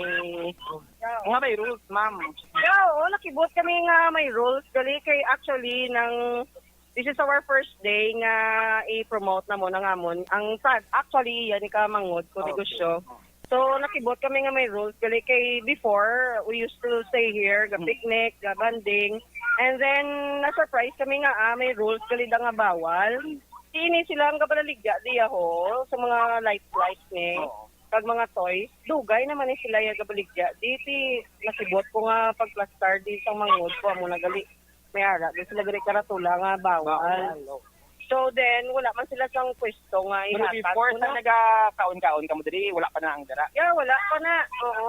nga may rules, ma'am? Yeah, oo, nakibot kami nga may rules. Gali kay actually nang this is our first day nga i-promote na mo na nga mo. Ang sad, actually, yan ka mangod ko Okay. negosyo. So, nakibot kami nga may rules. Gali kay before, we used to stay here, ga Mm. picnic, ga bonding. And then, na-surprise kami nga, ah, may rules gali da nga bawal. Ini sila ang gabalaligya diya ho, sa mga light-light ni, Oo. kag mga toys. Dugay naman ni sila yung gabaligya. Di, ti, nakibot ko nga pagplastar di sa mangod ko, amo na gali. May ara, di sila gali karatula nga bawal. Bawal, oo. So then, wala man sila sang pwesto nga Pero ihatag before, ko sa na. Nagakaon-kaon kamo diri, wala pa na ang dara? Yeah, wala pa na. Oo.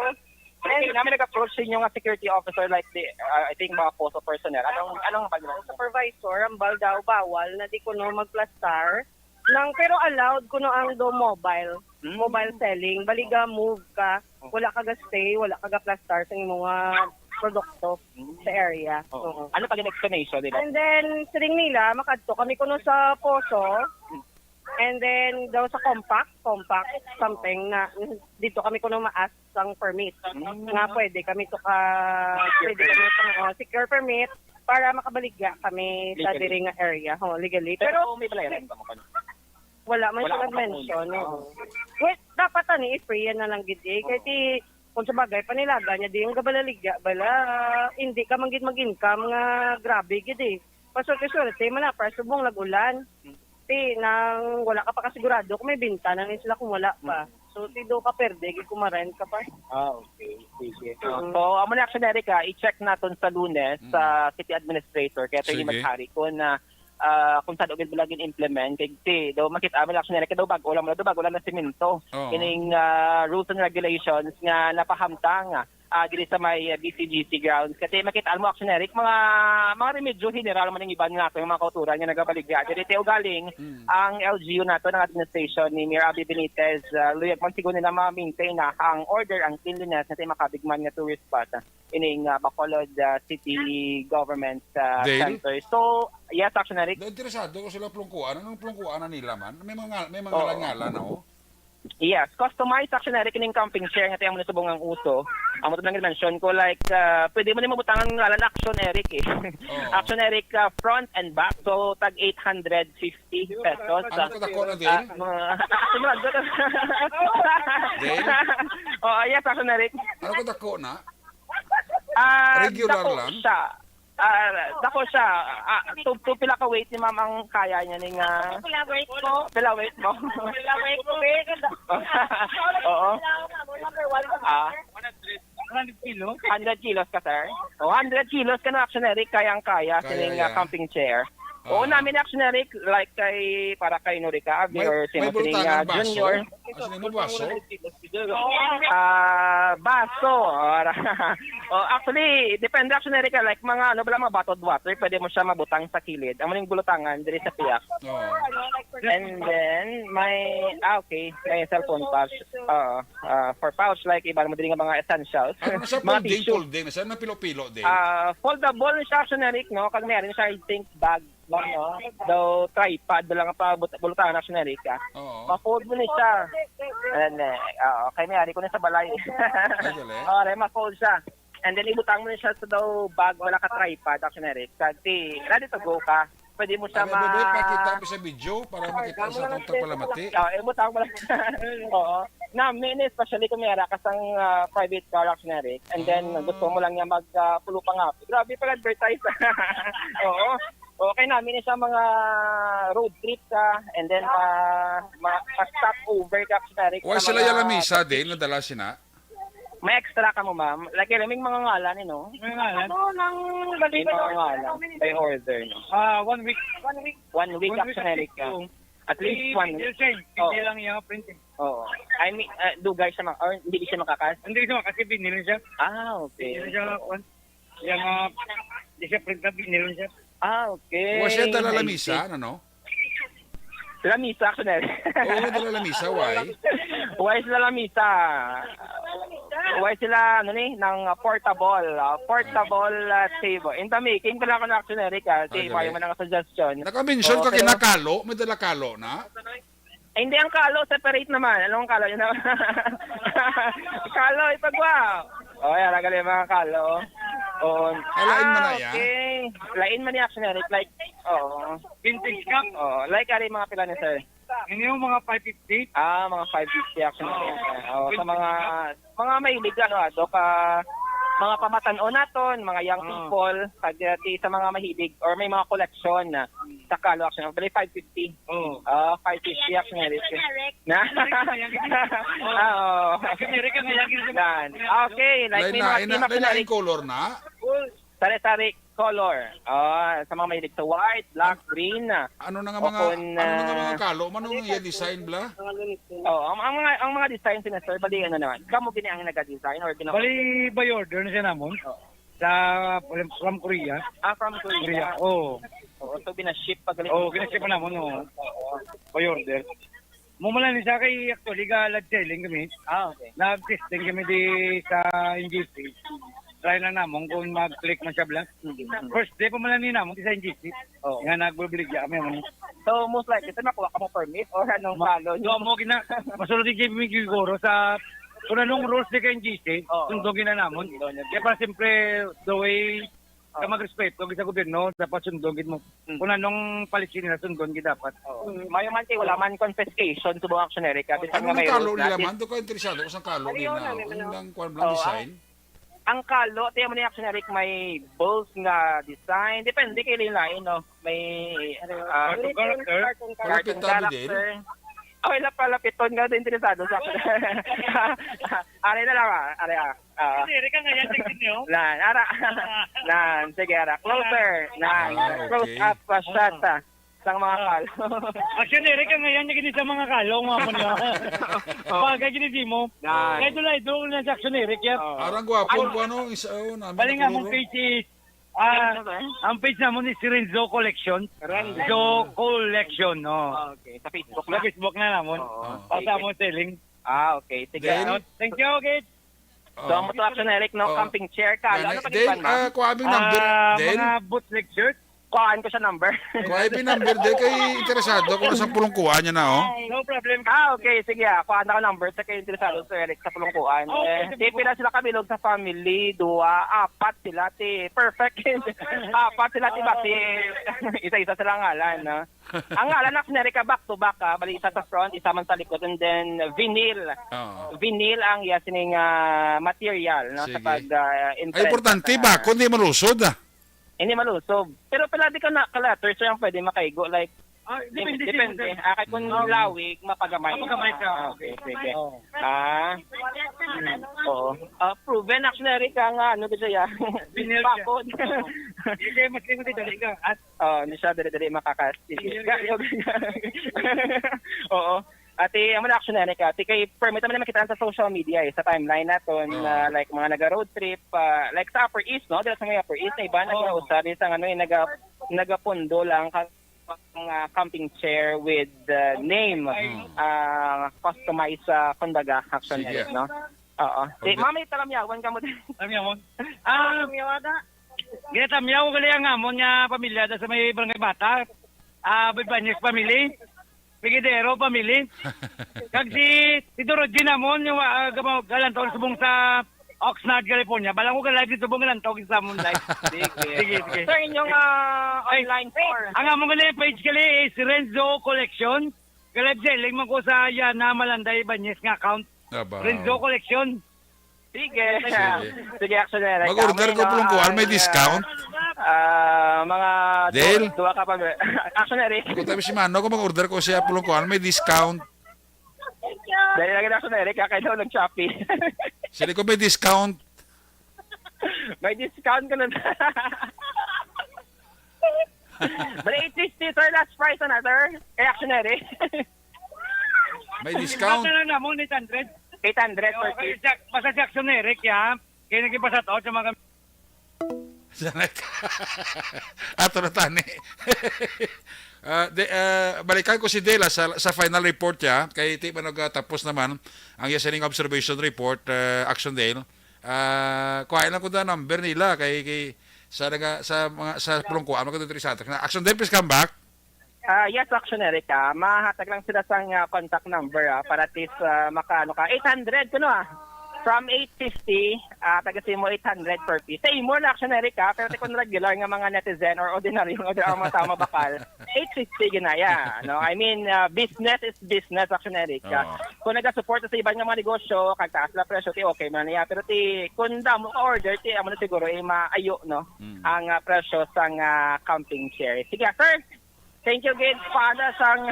Okay, And namin nag-approach sa inyo nga security officer, like the, uh, I think, mga poso personnel. Anong, anong pag- Supervisor, ang bal daw, bawal na di kuno magplastar. Nang, pero allowed kuno ang do mobile. Mm. Mobile selling. Baliga, move ka. Wala ka ga-stay, wala ka ga-plastar sa imong, ah, produkto Mm. sa area. Oo. Oo. Ano pa yung explanation nila? And then, siling nila, makadto kami kuno sa poso. And then, daw sa compact, compact, something na dito kami kuno ma-ask sang permit. Mm. Nga pwede kami to ka, pwede kami to, oh, secure permit para makabaligya kami sa Legally. diri nga area. Oh, legally. Pero Pero kung may bayaran ba mo pa? Wala man Wala siya akong nag-mention, kapunan. Oo. Well, dapat ani, i-free yan na lang gid eh. Kay Oo. ti, kung sa bagay, panilaga niya, di yung gabalaligya, bala, hindi ka man gid mag-income nga grabe gid eh. Pasulti-sulti, man na, para subong nag-ulan. Hmm. Ti, nang wala ka pa kasigurado kung may binta na ni sila kung wala pa. Hmm. So, ti, do ka perde, gid kung ma-rent ka pa. Ah, okay. Sige. Mm. So, amo na, Action Eric, ah, i-check naton sa Lunes Mm. sa city administrator, kay Attorney Sige. Maghari, kung na, ah, kung saan gid bala gin-implement, kay ti, daw makita mo, Action Eric, daw bag-o lang, daw bag-o lang na semento. Oo. Kining, ah, rules and regulations nga napahamtang, ah, diri sa may, ah, B C G C grounds. Kasi makita mo, Action Eric, mga, mga remedyo general man ang iban nga ato, yung mga kauturan nga nagabaligya. Diri ti ugaling, Mm. ang L G U nato, ng administration ni Mayor Abby Benitez, ah, luyag man siguro nila ma-maintain na ang order, ang cleanliness, na ti makabig man nga tourist spot, ah, ining, ah, Bacolod, ah, City Government, ah, Dale? Center. So, yes, Action Eric. Na-, interesado ko sila plungkuan. Anong plungkuan na nila man? May mga, may mga Oo. ngalan-ngalan na, oh. Yes, customized, Action Eric, kining camping chair nga tiyang subong ang uso. Amo to lang mention ko, like, ah, pwede mo ni mabutang ang ngalan Action Eric eh. Oo. Action Eric, ah, front and back, so tag eight hundred fifty pesos. Ano ka dako na din? Ah, mga, mga, Din? Oh, yes, Action Eric. Ano ka dako na? Ah, Regular dako lang? siya. Ah, dako siya. Ah, to, to pila ka weight ni ma'am ang kaya niya ning, ah, Pila weight ko? Pila weight mo? Pila weight ko, be? Oo. Number one. Ah. Hundred kilos? Hundred kilos ka, sir? Oh, hundred kilos ka na, Action Eric, kayang-kaya Kaya sining, ah, yan. camping chair. Oo, Ah. namin, Action Eric, like kay, para kay Norika Avi May, or si may Masiling, bultangan ah, baso? Junior. Asa ni mo baso? Ah, baso. Ora. Oh, actually, depende, Action Eric, like mga ano, bala, mga bottled water, pwede mo siya mabutang sa kilid. Amo ning bulutangan diri sa piyak. Oo. And then, may, ah, okay, may cellphone pouch. Oo, ah, for pouch, like, iban mo diri nga mga essentials. Ano na siya, Mga folding, tissue. folding na siya, na pilo-pilo din. Ah, foldable siya, Action Eric, no? Kag meron siya, I think, bag, no? Daw tripod lang pa but-, bulutangan, Action Eric, ah. Oo. Ma-fold mo ni siya. And, eh, oo, kay may ari ko na sa balay. Ay, galing. Oo, ma-fold siya. And then, ibutang mo ni siya sa daw bag, wala ka tripod, Action Eric. Kag ti, ready to go ka. Pwede mo siya Ano, ma- bebe, pakita mo sa video para makita sa atong tagpalamati. Oo, ibutang mo lang. Oo. Nami ni, especially kung may ara ka sang, ah, private car, Action Eric. And then, Ah. gusto mo lang niya mag, ah, pulo pa nga. Grabe pag-advertise. Oo. Okay, nami ni sa mga road trip ka. And then, ah, ma-, ma-stop over ka, Action Eric, Why sa sila mga yala misa, Dale? Nadala sina? May extra ka mo, ma'am? Like, may mga ngalan, eh, no? May ngalan? Ano, nang May mga ngalan. By order, no? Ah, one week. One week. One week, One week, actually, at least ka. two. At least one week. Pindil siya, eh. Oh. Pindil lang yung printing. Oo. I mean, ah, dugay siya ma-, or hindi siya makakas? Hindi siya makakas, kasi pindil siya. Ah, okay. Pindil siya, kuwan. Yung, ah, hindi siya print na, pindil siya. Ah, okay. Wa siya dala I lamisa, see. Ano, no? Lamisa, actually. Oo, dala lamisa, why? Why sila lamisa? Why sila, ano ni, ng, ah, portable, ah, portable, ah, table? In the making pala ako na, actually, Eric, ah. Sige, Ay, may mga suggestion. Naka-mention Oo, ka pero kinakalo, may dala kalo na? Ay, hindi, ang kalo, separate naman. Anong kalo? Yun na. Kalo, ipagwa. Oh, yan, ang galing mga kalo. Oo. Ah, lain man na yan? Okay. Lain man ni, actually, Eric. Like, oo. Vintage cup. Oo, like, ari mga pila ni sir? Ini yung mga five fifty. Ah, mga five fifty, actually. Oo. Oo, sa mga, mga mahilig, ano, ato ka, mga pamatan-on naton, mga young Oo. people, kag, uh, ti sa mga mahilig, or may mga koleksyon na sa kalo, actually, bali five fifty. Oo. Ah, five fifty, actually. Na? Generic ka nga yan. Oo. Generic ka nga yan. Yan. Okay, like, Lain may na, mga ina, team, lain na actually. Ang color na? Sari-sari color. Ah, sa mga mahilig sa white, black, green, ah. Ano na nga O mga, kung, ano na nga mga ah, kalo? Ano nga iya design, bla? Oh, ang, ang mga, ang mga design, sina sir, bali, ano naman, kamo gini ang nag-design or gina- Bali, by order na siya namon. Oo. Sa, from, from Korea. Ah, from Korea. Korea, oo. Oo, so binaship pa galing. Oo, binaship pa namon, oo. By order. Mo man lang ni siya kay actually ga live selling kami. Ah, okay. Nag-testing kami di sa N G C. Try lang namon kung mag-click man siya, bla. Mm. First day pa man lang ni namon di sa N G C. Oo. Nga nagbubuligya kami, ano. So, most likely, sir, makuha ka mo permit or anong Ma-, follow nyo? Mo gina-, masulod yung G B siguro sa kung anong rules di ka N G C, Oo. sundon gina namon. Sundon yun. Kaya para siyempre, the way Oo. ka magrespeto gid sa gobyerno, dapat sundon gid mo. Mm. Kung anong policy nila, sundon gid dapat. Oo. Mm. Mayo man, kay wala man confiscation, subong, actually, Eric, ah, bisan Ano nga nang may kalo rules nila, natin. Man? Doon ka interesado kung sa kalo Ano nila, yun, ano, ano? Ang kuwan lang Oo, design? Ang kalo, tiyan mo ni, actually, Eric, may balls nga design. Depende kay lain-lain, no? May, ah, Cartoon character? Cartoon Malapit tabi din. character. Oh, wala pala, piton nga, interesado sa akin. Are na lang, ah. Are, ah. Ah. Hindi, Eric, ang ayan, tingin niyo. Nan, ara. Nan, sige, ara. Closer. Nan, Ah, close okay. up, ah, shot, ah. Sang mga Ah. kalo. Actually, Eric, ang ayan, tingin sa mga kalo, mga po niya. Oh. Bagay, gini di mo. Nan. Kaya doon lang, doon lang sa action, Eric, yan. Oh. Arang gwapo, Ano? Ano, ano, isa, oh, namin Bali nga, na mong color. Page is, ah, Ano, sir? Ang page namon is Renzo Collection. Renzo. Renzo Collection, no. Ah, okay. Sa Facebook Sa na? Facebook na namon. Oo. Ah. Pasa mo selling. Ah, okay. Sige. Then, Thank you, okay. So, ang Oh. moto action, Eric, no? Oh. Camping chair ka. Ano Then, pa then, kipan, ma'am? ah, kuha aming number. Ah, Then, mga bootleg shirt. Kuhaan ko siya number. Kuha aming number, then, kay interesado ko sa pulungkuan niya na, oh. No problem. Ah, okay. Sige, ah. Kuhaan ako number sa kay interesado, Sir Eric, sa pulungkuan. Okay, Eh, sige ti po. Pila sila kabilog sa family? Dua, apat sila, ti. Perfect. Apat sila, ti, bati. Isa-isa sila ngalan, no? Ang ngalan na, Sir Eric, ah, back to back, ah. Bali, isa sa front, isa man sa likod, and then vinyl. Oo. Vinyl ang iya sining, ah, material, no, sa Sige. pag, ah, Ay, imprenta importante sa ba? Kung di malusod, ah. Hindi malusog. Pero pila di ka na ka-letters, sir, ang pwede makaigo? Like, Ah, depende, depende. Sir. Ah, kay kung Mm. lawig, mapagamay. Mapagamay ka. Ah, okay, sige. Oh. Ah. Mm. Oo. Ah, proven actually ka nga, ano, kasi ya. Vinyl siya. Bakod. Oo. Hindi, mas limit dali ka. At Oh, hindi siya dali-dali makaka-, Vinyl siya. Oo. Ati, amo na actually, Eric, ati, kay permit naman na makita sa social media, eh, sa timeline naton, Oo. na, like, mga naga-road trip, ah, like, sa Upper East, no? Dito sa may Upper East, na iba Oo. nag-usa, di sa, ano, eh, naga-, nagapundo lang ka, ang, ah, camping chair with the name, Ay. ah, customized, ah, kumbaga, action, Sige. Eric, no? Oo. Di, Okay. Mami, talamyawan ka mo din. Talamyawan? Ah, Talamyawan na. Ginatamyaw ko gali ang amon nga pamilya da sa may Barangay Bata. Ah, Bibanyes family. Pigidero family. Kag si Tito Rodji namon, yung, ah, gamo-, galantaw subong sa Oxnard, California. Balang ko ka-live dito, subong galantaw sa amon live. Sige. Sige, sige. Sir, inyong, ah, Ay, online store. Ang amon gali page gali is Renzo Collection. Ka-live selling man ko sa Yana Malanday Banyes nga account. Aba. Renzo Collection. Sige. Sige. Sige, action na lang. Mag-order Kami, ko no, pulungkuan, may ang, discount? Ah, mga Del? du-, duha ka pa, action na rin. Kung tabi si Mano, kung mag-order ko siya pulungkuan, may discount. Dali lang, action na rin, kakailaw nag-Shopee. Sila ko may discount. May discount ka na. Bali, eight fifty, sir. Last price na, sir. Kay Actionary. May discount. Ano na mo, eight hundred? Eight hundred per piece. Basta si Actionary, kaya, kaya naging pasat out sa mga Sa nag-, ato na tani. Ah, de, ah, balikan ko si Dela sa, sa final report niya. Kay ti man nagtapos naman ang iya sining observation report, ah, Action Dale. Ah, kuhain lang ko na number nila kay, kay sa naga-, sa mga, sa pulong ko, ano ko dito sa ato. Action Dale, please come back. Ah, yes, Action Erica. Mahatag lang sila sang, ah, contact number, ah, para at least, ah, makaano ka. Eight hundred, kuno, ah. From eight fifty, ah, taga sa imo eight hundred per piece. Sa imo na, Action Erica, pero ti kun regular nga mga netizen or ordinaryo nga ang mga tao mabakal, eight fifty ginaya, no? I mean, ah, business is business, Action Erica. Oo. Kung nagasuporta sa iban nga mga negosyo, kag taas la presyo, ti okay man niya. Pero ti, kung damo ka order, ti amo na siguro, eh, maayo, no? Mm. Ang, ah, presyo sang, ah, camping chair. Sige, sir. Thank you, gid, Father, sang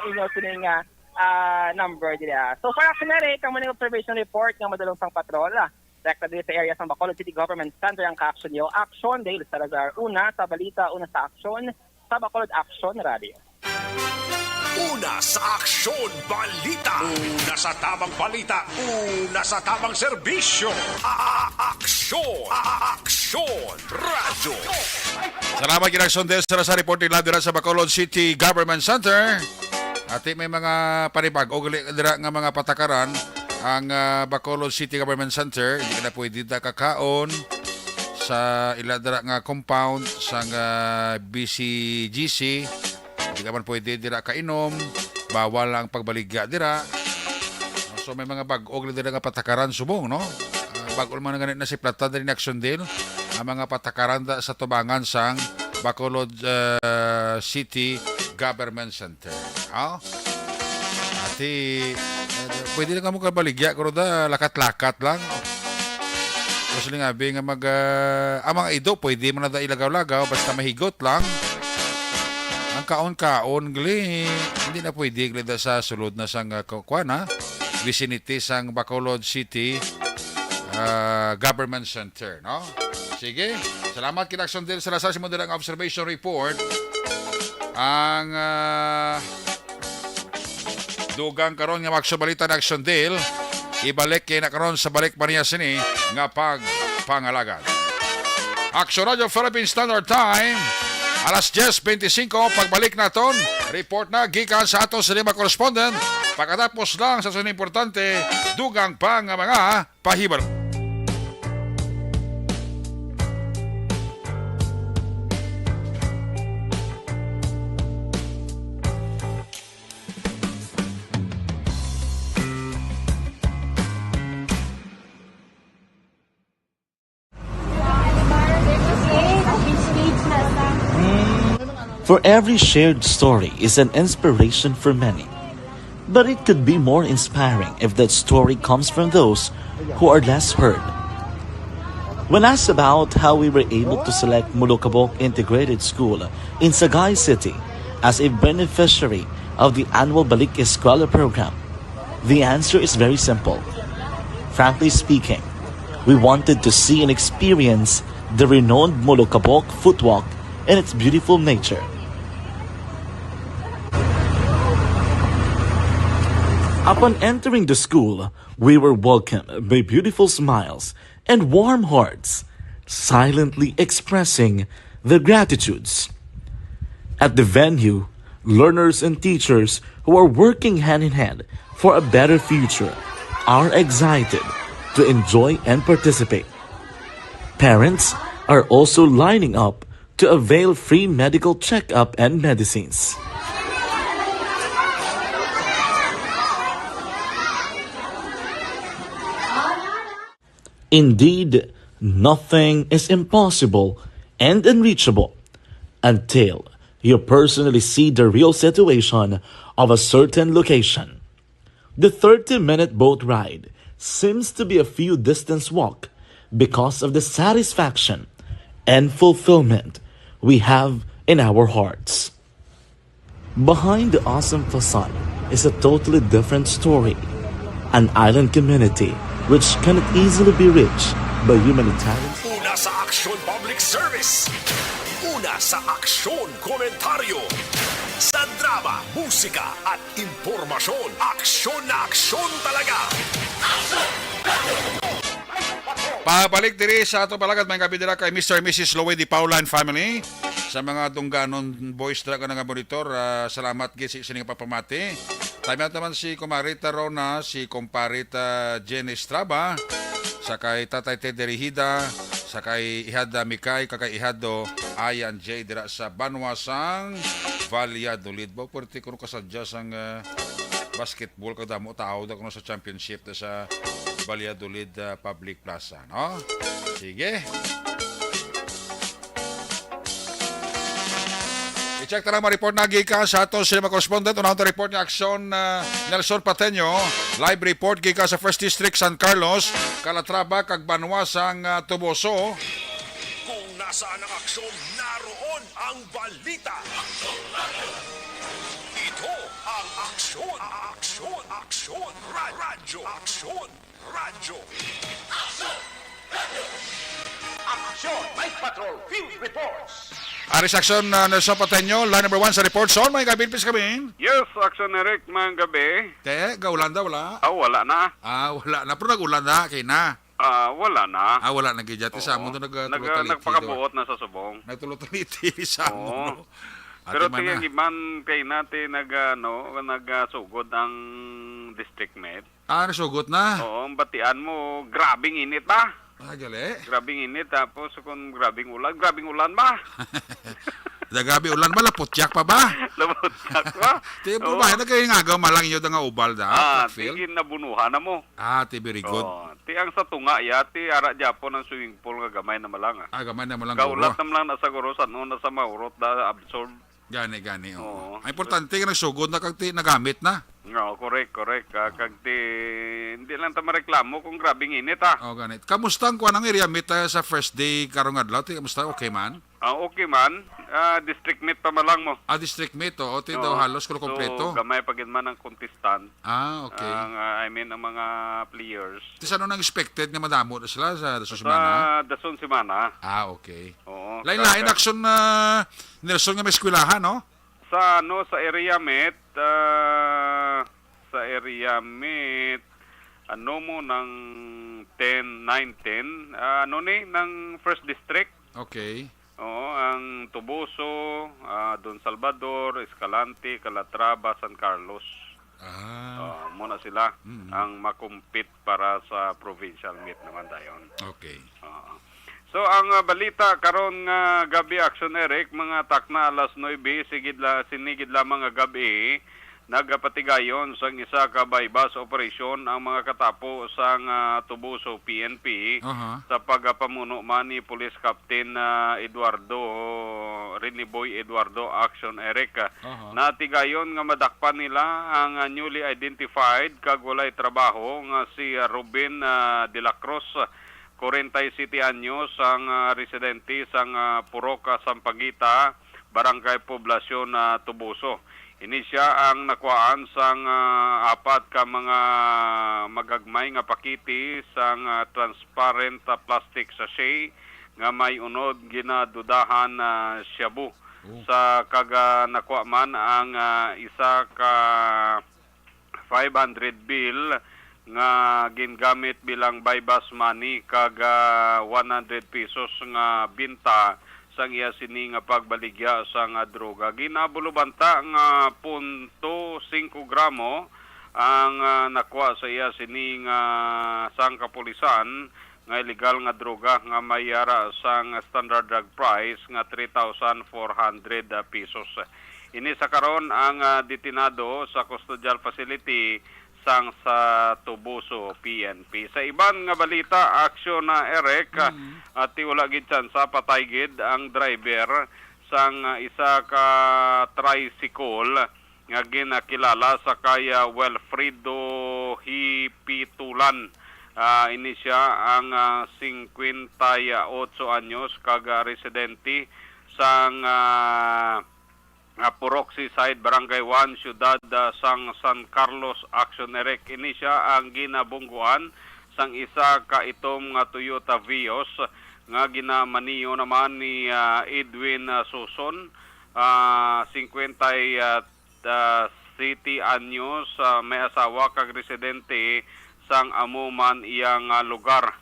inyo sining, ah, ah, number diri, ah. So far, Action Eric, kamo ning observation report nga madulong sang patrol, ah. Direkta diri sa area sang Bacolod City Government Center ang ka-action niyo. Action, Dale Salazar, una sa balita, una sa aksyon, sa Bacolod Action Radio. Una sa aksyon, balita. Una sa tamang balita. Una sa tamang serbisyo. A-, a-, aksyon. A-, a-, aksyon. Radyo. Salamat, Ginaksyon Dale Salazar, reporting live dira sa Bacolod City Government Center. Ati may mga panibag-o gali dira nga mga patakaran ang, ah, Bacolod City Government Center. Hindi ka na pwede da kakaon sa ila dira nga compound sang, ah, B C G C. Hindi ka man pwede dira kainom. Bawal ang pagbaligya dira. So, may mga bag-o gali dira nga patakaran subong, no? Ah, bag-o man gani na si Plata diri ni Action Dale. Ang mga patakaran da sa tubangan sang Bacolod, ah, City Government Center. Oh? Ati, eh, pwede lang kamo kabaligya, pero da, lakat-lakat lang. Tapos lingabi nga mag, ah, ang mga ido, pwede man na da ilagaw-lagaw, basta mahigot lang. Ang kaon-kaon, gali, hindi na pwede, gali, da sa sulod na sang, ah, ku-, kuwan, ha? Vicinity sang Bacolod City, ah, Government Center, no? Sige. Salamat, Kinaksyon Dale Salazar, sa mga dalang observation report. Ang, ah, dugang karon nga mag-, balita na Action Dale, ibalik kay na karon sa balik pa niya sini nga pagpangalagad. Action Radio Philippine Standard Time, alas diyes bente singko, pagbalik naton, report na gikan sa aton sa lima correspondent. Pagkatapos lang sa sunod importante, dugang pa nga mga pahibalo. For every shared story is an inspiration for many. But it could be more inspiring if that story comes from those who are less heard. When asked about how we were able to select Molokabok Integrated School in Sagay City as a beneficiary of the annual Balik Eskwela program, the answer is very simple. Frankly speaking, we wanted to see and experience the renowned Molokabok footwalk and its beautiful nature. Upon entering the school, we were welcomed by beautiful smiles and warm hearts, silently expressing their gratitudes. At the venue, learners and teachers who are working hand in hand for a better future are excited to enjoy and participate. Parents are also lining up to avail free medical checkup and medicines. Indeed, nothing is impossible and unreachable until you personally see the real situation of a certain location. The thirty-minute boat ride seems to be a few distance walk because of the satisfaction and fulfillment we have in our hearts. Behind the awesome facade is a totally different story. An island community which cannot easily be reached by humanitarian. Una sa aksyon, public service. Una sa aksyon, komentaryo. Sa drama, musika, at impormasyon, aksyon na aksyon talaga. Pabalik diri sa ato palagad, may gabi dira kay Mister and Missus Lowe Di Paula and family. Sa mga dungganon boys dira nga nagmonitor, ah, salamat gid sa sini nga papamati. Tayo naman si Kumarita Rona, si Kumparita Jenny Estraba, sa kay Tatay Ted Derihida, sa kay Ihada Mikay, kag kay Ihado Ayan J dira sa banwa sang Valladolid. Ba, pwerte kuno kasadya sang, ah, basketball, kag damo tao da kuno sa championship da sa Valladolid, ah, Public Plaza, no? Sige. I-check ta lang mga report na gikan sa ato sa mga correspondent. Unahon ta report ni Aksyon, ah, Nelson Pateño. Live report gikan sa First District, San Carlos, Calatrava, kag banwa sang, ah, Toboso. Kung nasaan ang aksyon, naroon ang balita. Ito ang Aksyon, Aksyon, Aksyon, Ra-, Radyo, Aksyon, Radyo. Aksyon! Night Patrol Field Reports! Ari sa Aksyon, uh, Nelson Pateño, line number one sa report. Son, may gabi, please kami. Yes, Aksyon Eric, mayong gabi. Te, gaulan daw, wala? Ah, wala na. Ah, wala na. Pero nag-ulan na, kay na. Ah, wala na. Ah, wala na gid. Ti sa Oo. amon to nag-, Nag-, tulo-taliti, nagpakabuot na sa subong. Nagtulo-taliti sa amon, Oo. no? Ate Pero Mana. Tingnan, iban kay nati nag, ano, nagsugod ang district met. Ah, nasugot na? Oo, ang batian mo, grabing init ba? Ah, gali? Grabing init, tapos kung grabing ulan, grabing ulan ba? Da grabe ulan ba? Laputyak pa ba? Laputyak pa? Ti, Oo. ba, nagkahingagaw malang yun nga ubal da, Ah, Phil? Tigin nabunuhan na mo. Ah, ti, very good. Oo, ti ang sa tunga, ya, ti ara Japon ang swimming pool nga gamay na malang, ah. Ah, gamay na malang Kaulat guro. na malang na sa guro, sa noon na sa maurot da, absorb. Gani, gani, oo. Oo. Ang importante nga nagsugod na kag ti nagamit na. Oo, correct, correct. Ah, kag ti, hindi lang ta mareklamo kung grabing init, ah. Oh, gani. Kamusta ang kuan ang area meet, ah, sa first day karong adlaw? Ti, kamusta? Okay man? Ah, okay man. Ah, district meet pa man lang mo. Ah, district meet, oo. Ti daw Oo. halos kuno So, kompleto. gamay pa gid man ang contestant. Ah, okay. Ang, ah, I mean, ang mga players. Ti sa ano nang expected nga madamo na sila sa dason Sa semana? dason semana. Ah, okay. Oo, Lain-lain kag- aksyon na Nelson nga may eskwelahan, no? Sa, ano, sa area meet, ah, sa area meet, ano mo, nang ten, nine, ten, ah, ano ni, nang first district? Okay. Oo, ang Toboso, ah, Don Salvador, Escalante, Calatrava, San Carlos. Ah. Ah, mo na sila Mm. ang makumpit para sa provincial meet naman dayon. Okay. Oo. So, ang, ah, balita karon nga gabi, Action Eric, mga takna alas nuebe, sigid la, sinigid lamang nga gabi, nagapatigayon sang isa ka buy-bust operation ang mga katapo sang, ah, Toboso P N P Aha. sa pagapamuno man ni Police Captain, ah, Eduardo, Riniboy Eduardo, Action Eric. Aha. Natigayon nga madakpan nila ang, ah, newly identified kag walay trabaho nga si, ah, Ruben, ah, de la Cruz, kwarenta y siyete anyos, ang, ah, residente sang, ah, Purok, ah, Sampaguita, Barangay Poblacion, ah, Toboso. Ini sia ang nakuhaan sang, ah, apat ka mga magagmay nga pakete sang, ah, transparent, ah, plastic sachet nga may unod ginadudahan na shabu. Oh. Sa kag, ah, nakuha man ang, ah, isa ka five hundred bill nga gingamit bilang buy-bust money kag, ah, one hundred pesos nga binta sang iya sini nga pagbaligya sang, ah, droga. Ginabulubanta nga punto singko gramo ang, ah, nakuha sa iya sini nga sang kapulisan nga illegal nga droga nga may yara sang standard drug price nga three thousand four hundred pesos. Ini sa karon ang, ah, detenado sa custodial facility sang sa Toboso P N P. Sa iban nga balita, aksyon na, Eric, Mm. at ti wala gid tsansa, patay gid ang driver sang, ah, isa ka tricycle nga ginakilala sa kay, ah, Wilfredo Hipitulan. Ah, ini sia ang, ah, singkwenta y otso anyos kag, ah, residente sang, ah, ah, Purok Seaside, Barangay one, Siyudad, ah, sang San Carlos. Action Eric, ini sia ang ginabungguan sang isa ka itom nga Toyota Vios nga ginamaniyo naman ni, ah, Edwin, ah, Suson, ah, singkwenta y, ah, ah, siyete anyos, ah, may asawa kag residente sang amo man iya nga lugar.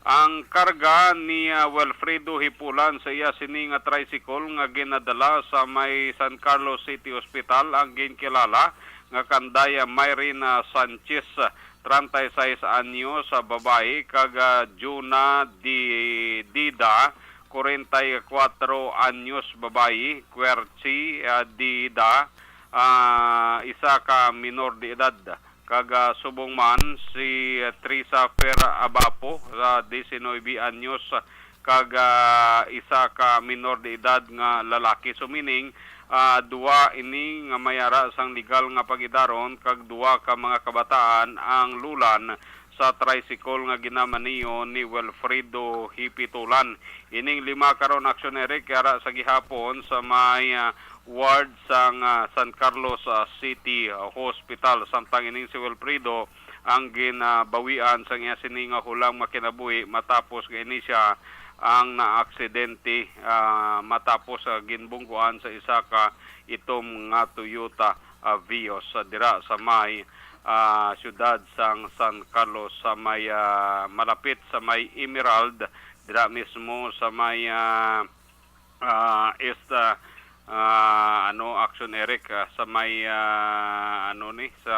Ang karga ni, ah, Wilfredo Hipulan sa iya sini nga tricycle nga ginadala sa may San Carlos City Hospital ang ginkilala nga kanday, ah, Myrin, ah, Sanchez, treinta y seis anyos, ah, babayi, kag, ah, Juna Di-, Dida, kwarenta y kuwatro anyos, babayi, Querchi, ah, Dida, ah, isa ka minor de edad, kag, ah, subong man si Teresa Fer Abapo, ah, diecinuebe anyos, kag, ah, isa ka minor de edad nga lalaki. So, meaning, ah, duha ini nga may ara sang legal nga pag-idaron, kag duha ka mga kabataan ang lulan sa tricycle nga ginamaniyo ni Wilfredo Hipitulan. Ining lima karon, Action Eric, ara sa gihapon sa may, ah, ward sang, ah, San Carlos, ah, City Hospital, samtang ining si Wilfredo ang ginabawian sang iya sini nga hulam nga kinabuhi matapos nga ini siya ang naaksidente, ah, matapos, ah, ginbungguan sa isa ka itom nga Toyota, ah, Vios, ah, dira sa may, ah, siyudad sang San Carlos, sa may, ah, malapit sa may Emerald, dira mismo sa may, ah, ah, East, ah, ah, ano, Action Eric, ah, sa may, ah, ano ni, sa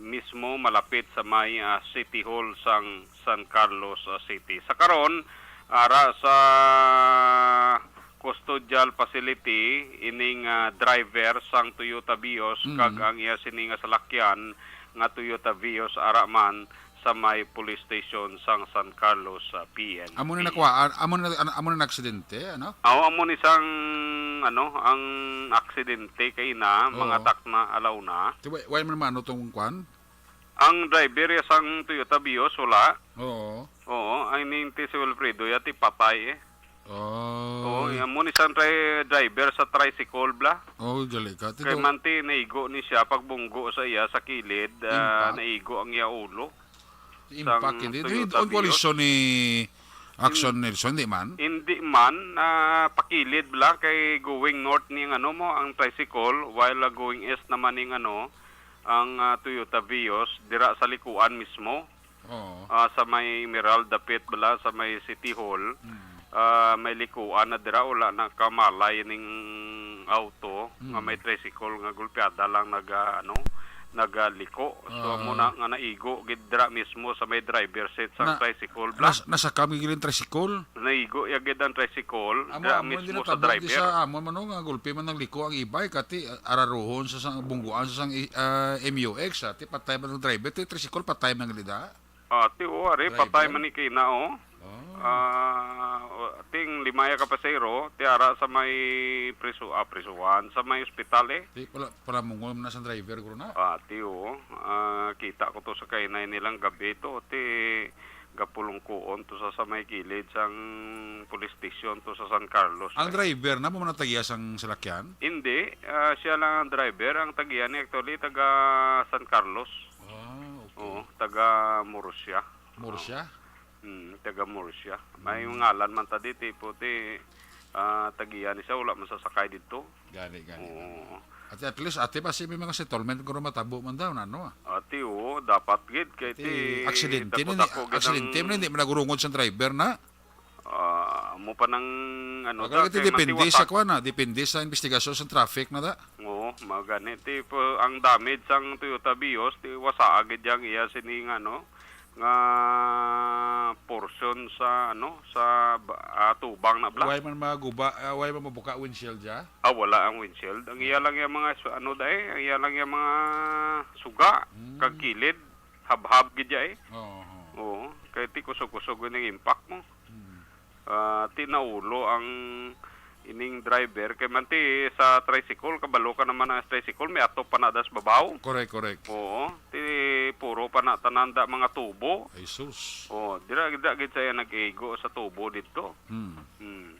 mismo malapit sa may, ah, City Hall sang San Carlos, ah, City. Sa karon, ara sa custodial facility ining, ah, driver sang Toyota Vios Mm. kag ang iya sini nga salakyan nga Toyota Vios ara man sa may police station sang San Carlos, ah, P N P. Amo na nakuhaan, amo na, ano, amo na aksidente, ano? Aw, amo ni sang, ano, ang aksidente kay na, Oo. mga takna alaw na. Ti, wa-, wa man mano tong kwan? Ang driver ya sang Toyota Vios, wala. Oo. Oo, ang ninti si Wilfredo, ya ti patay eh. Oh. Oo, amo ni sang tri-, driver sa tricycle, bla. Oh, gali ka. Kay Tito, manti, naigo ni siya, pagbunggo sa iya sa kilid, ah, Impact. naigo ang iya ulo. Impact, sang hindi. Toyota Hindi, on Vios. Kolisyon ni Action Hin-, Nelson, di man? Hindi man, ah, pakilid, bla, kay going north ni ang ano mo, ang tricycle, while, ah, going east naman ning ano, ang, ah, Toyota Vios, dira sa likuan mismo. Oo. Ah, sa may Emerald dapit bala, sa may City Hall. Mm. Ah, may likuan na dira, wala na kamalay ning auto nga Mm. may tricycle nga gulpiada lang naga, ano, nagaliko. So, Ah. amo na nga naigo gid dira mismo sa may driver seat sa Na-, tricycle, bla. nas-, nasakam gid ang tricycle? Naigo ya gid ang tricycle Amo, dira amo, mismo sa driver. Sa amo man, no, nga gulpi man nagliko ang e-bike, kati, ah, araruhon sa, sa bungguan sa sang, ah, M U X, ah, ti patay man ang driver, ti tricycle patay man gid, ah. Ah, ti, o, ari, Driver? patay man ni kina, o. Ah. Ah, o, ting lima ya ka pasahero, ti ara sa may priso-, ah, prisuhan, sa may ospital, eh. Ti, pala, pala mungol man na sa driver, guro na. Ah, ti, o. Ah, kita ko to sa kainay nilang gabi to. Ti, gapulungkuon to sa, sa may kilid sang police station to sa San Carlos, Ang eh. driver na, mo man ang tagiya sang salakyan? Hindi. Ah, siya lang ang driver. Ang tagiya ni actually, taga San Carlos. Ah, okay. Oo, taga Murcia. Murcia? Mm, taga Murcia. May Mm. ngalan man ta dito, puti, ah, tagiya ni siya, wala man sasakay dito. Gani, gani. Oo. At, at least, ati pa si may mga settlement kung matabo man daw, ano, ah. Ati, oo, dapat gid, kay Ti, ti, aksidente dapat na ni, ako gid aksidente ang man, hindi man nagurungod sa driver na. Ah, amo pa nang, ano, Agad da, iti kay depende mantiwasak. sa kuwan, ah, depende sa investigasyon sa traffic na da. Oo, mao gani. Ti, po, ang damage sang Toyota Vios, ti, wasa agad yang iya sining, ano, nga portion sa, ano, sa ba-, ah, tubang na bala. Way man maguba, ah, way man mabuka windshield ya? Ah, wala ang windshield. Ang iya lang yung mga su-, ano, dai, ang iya lang yung mga suga, Mm. kag kilid, habhab gid ya, eh. Oo. Oo, kay ti kusog-kusog yung impact mo. Mm. Ah, ti naulo ang ining driver. Kay man ti sa tricycle, kabalo ka naman ang tricycle, may ato pa na das babaw. Correct, correct. Oo, ti puro pa na tanan da mga tubo. Ay, sus. Oo, dira, dira gid saya nag-igo sa tubo dito. Hmm. Hmm.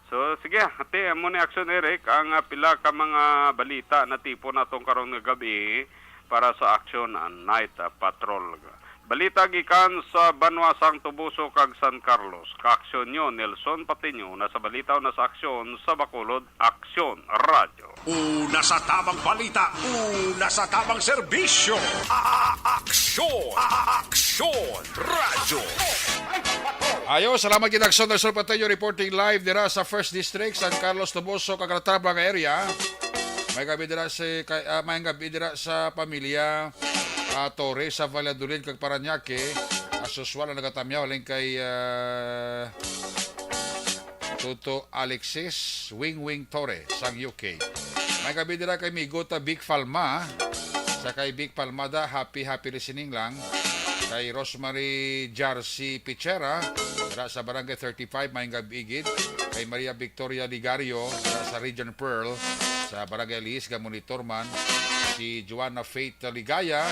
So, sige, ate, amo ni Action Eric, ang, ah, pila ka mga balita na tipo natong karon nga gabi para sa Action, ah, Night, ah, Patrol. Balita gikan sa banwa sang Toboso kag San Carlos. Kaaksyon nyo, Nelson Patiño, na sa balita o na sa aksyon sa Bacolod, Aksyon Radyo. Una sa tamang balita, una sa tamang serbisyo. A-, a-, aksyon, a-, a-, aksyon, radyo. Ayo, salamat gid, Aksyon Nelson Patiño, reporting live dira sa First District, San Carlos, Toboso, kag Calatrava nga area. May gabi dira si, kay, ah, may gabi dira sa pamilya, ah, Torres sa Valladolid kag Parañaque. As usual, ang nagatamyaw halin kay, ah, Toto Alexis Wing Wing Torres sang U K. May gabi dira kay Migota Big Falma. Sa kay Big Palmada, happy, happy listening lang. Kay Rosemary Jarcy Pichera, dira sa Barangay thirty-five, may gabi gid. Kay Maria Victoria Ligario, dira sa Region Pearl, sa Barangay Liis, ga-monitor man. Si Joanna Faith Ligaya,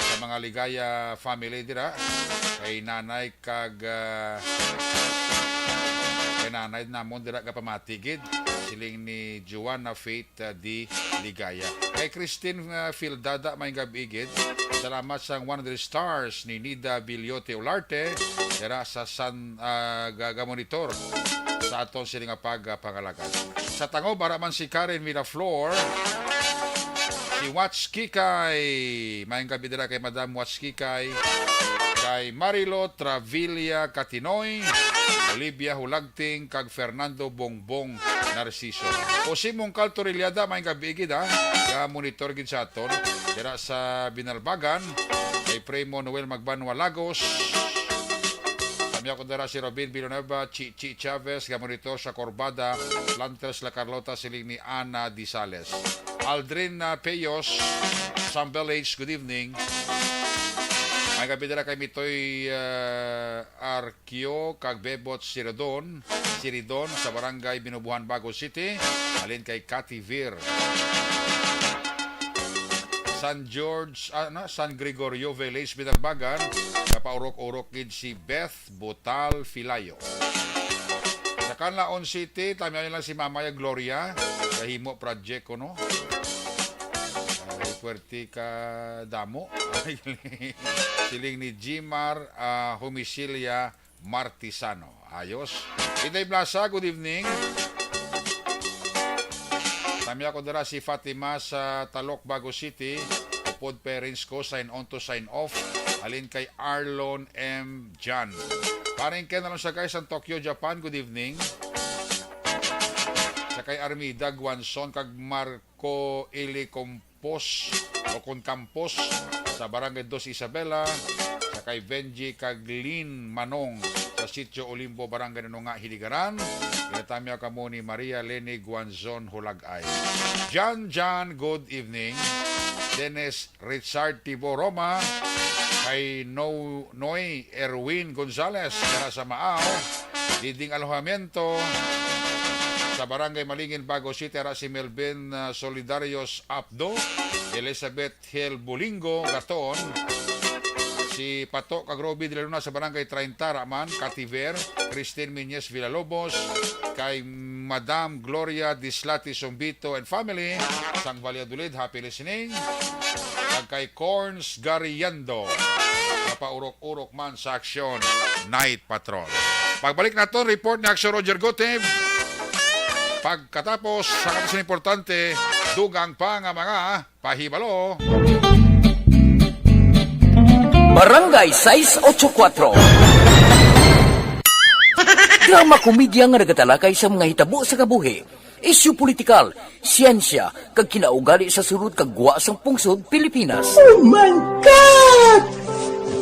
sa mga Ligaya family dira. Kay nanay kag, ah, kay nanay namon dira gapamati gid. Siling ni Joanna Faith, ah, D. Ligaya. Kay Christine, ah, Fildada, may gabi gid. Salamat sang one hundred stars ni Nida Biliote Olarte, dira sa San, ah, ga-, ga-monitor sa aton sini nga pag, ah, pangalagad. Sa Tangob, ara man si Karen Miraflor, si Watch Kikay, may gabi dira kay Madam Watch Kikay, kay Marilo Travilla Katinoy, Olivia Hulagting, kag Fernando Bongbong Narciso. O si Mungkal Toriliada, may gabi gid, ha? Ga-monitor gid sa aton. Dira sa Binalbagan, kay Primo Noel Magbanwa Lagos. Kami ako dira si Robin Villanueva, Chichi Chavez, ga-monitor sa Corbada, Plantres La Carlota, siling ni Ana Disales. Aldrin, ah, Peyos, Sambel H, good evening. May gabi dira kay Mitoy, ah, Ar-, Kyo kag Bebot Siridon, Siridon sa Barangay Binubuhan, Bago City, halin kay Cathy Vir. San George, ah, na, San Gregorio Village, Binalbagan, kapaurok-urok gid si Beth Botal Filayo. Sa Canlaon City, tamyaw lang si Mamaya Gloria, sa Himo Project ko, no? Ay, puwerte ka damo. Siling ni Jimar, ah, Humisilia Martisano. Ayos. Inday Blasa, good evening. Tamyaw ko dira si Fatima sa Talok, Bago City. Upod parents ko, sign on to sign off. Halin kay Arlon M. Jan. Paring Ken Alonsagay sa Tokyo, Japan, good evening. Sa kay Armida Guanzon kag Marco Ili Compos o kon Campos sa Barangay Dos Isabela, sa kay Benji kag Lynn Manong sa Sitio Olimbo, Barangay Nanunga, Hiligaran. Ginatamyaw kamo ni Maria Leni Guanzon Hulagay. Jan Jan, good evening. Dennis Richard Tibo Roma, kay No-, Noy Erwin Gonzalez, dira sa Maaw, Diding Alojamiento, sa Barangay Malingin, Bago City, ara si Melvin, ah, Solidarios Apdo, Elizabeth Hill Bulingo Gaton, si Pato kag Roby de la Luna sa Barangay treinta, Raman, Kativer, Christine Miñez Villalobos, kay Madam Gloria Dislati Sumbito and family, sang Valladolid, happy listening. Kag kay Corns Gariendo, napaurok-urok man sa aksyon, Night Patrol. Pagbalik naton, report ni Aksyon Roger Gutib. Pagkatapos, sa katas importante, dugang pa nga mga pahibalo. Barangay sais ocho kuatro. Drama komedya nga nagatalakay sa mga hitabo sa kabuhi, isyu politikal, siyensya, kag kinaugali sa sulod kag gwa sang pungsod Pilipinas. Oh my God!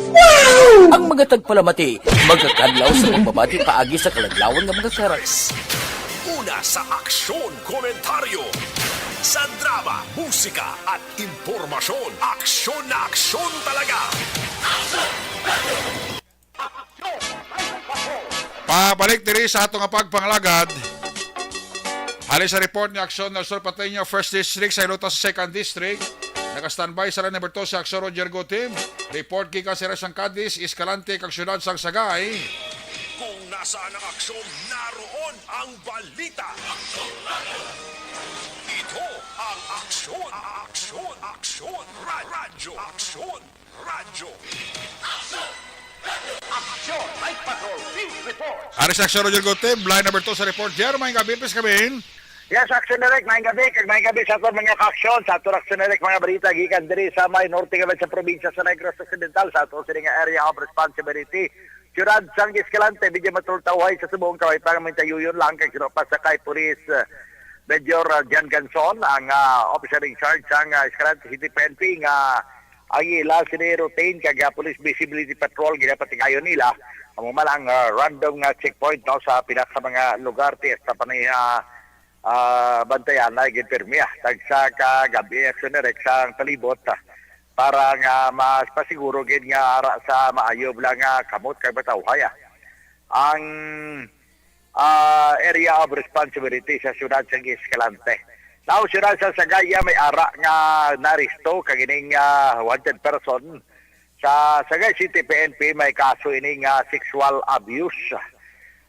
Wow! Ang mga tagpalamati magakadlaw sa pagbabati paagi sa kaladlawan nga mga karakter. Una sa aksyon, komentaryo. Sa drama, musika, at impormasyon. Aksyon na aksyon talaga. Pabalik diri sa ato nga pagpangalagad. Halin sa report ni Aksyon Nelson Pateño, First District, sa Ilota sa Second District. Naka-standby sa line number two si Aksyon Roger Gutib. Report gikan sa area sang Cadiz, Escalante, kag siyudad sang Sagay. Kung nasaan ang aksyon, naroon ang balita. Ito ang Aksyon, Aksyon, Aksyon, Ra-, Radyo Aksyon. Radyo. Aksyon! Night Patrol Field Report! Ari sa Aksyon, Roger Gutib, line number two sa report. Jer, maayong gabi, please kami. Yes, Action Direct, maayong gabi, kag maayong gabi sa aton mga kaaksyon, sa aton Action Direct, mga balita gikan diri sa may norte nga sa probinsya sa Negros Occidental, sa aton sini nga area of responsibility. Siyudad sang Escalante, medyo matultawhay sa subong kaway pa nga mintayuyon lang kay sino pa sa kay Police uh, Major uh, John Ganson, ang uh, officer in charge sang uh, Escalante City P N P nga ang ila sini routine kag uh, police visibility patrol ginapatigayon nila. Amo man ang uh, random nga checkpoint no sa pila ka mga lugar ti hasta pa ni uh, ah, bantayan na gid pirmi ah. Tagsa ka gabi aksyon ni Rex ang palibot ah, para nga mas pasiguro gid nga ara sa maayo lang nga kamot kag matawhay ah. Ang ah, area of responsibility sa siyudad sa Escalante. Now, siyudad sa Sagaya may ara nga naristo kag ining ah, wanted person sa Sagay City P N P may kaso ini nga sexual abuse.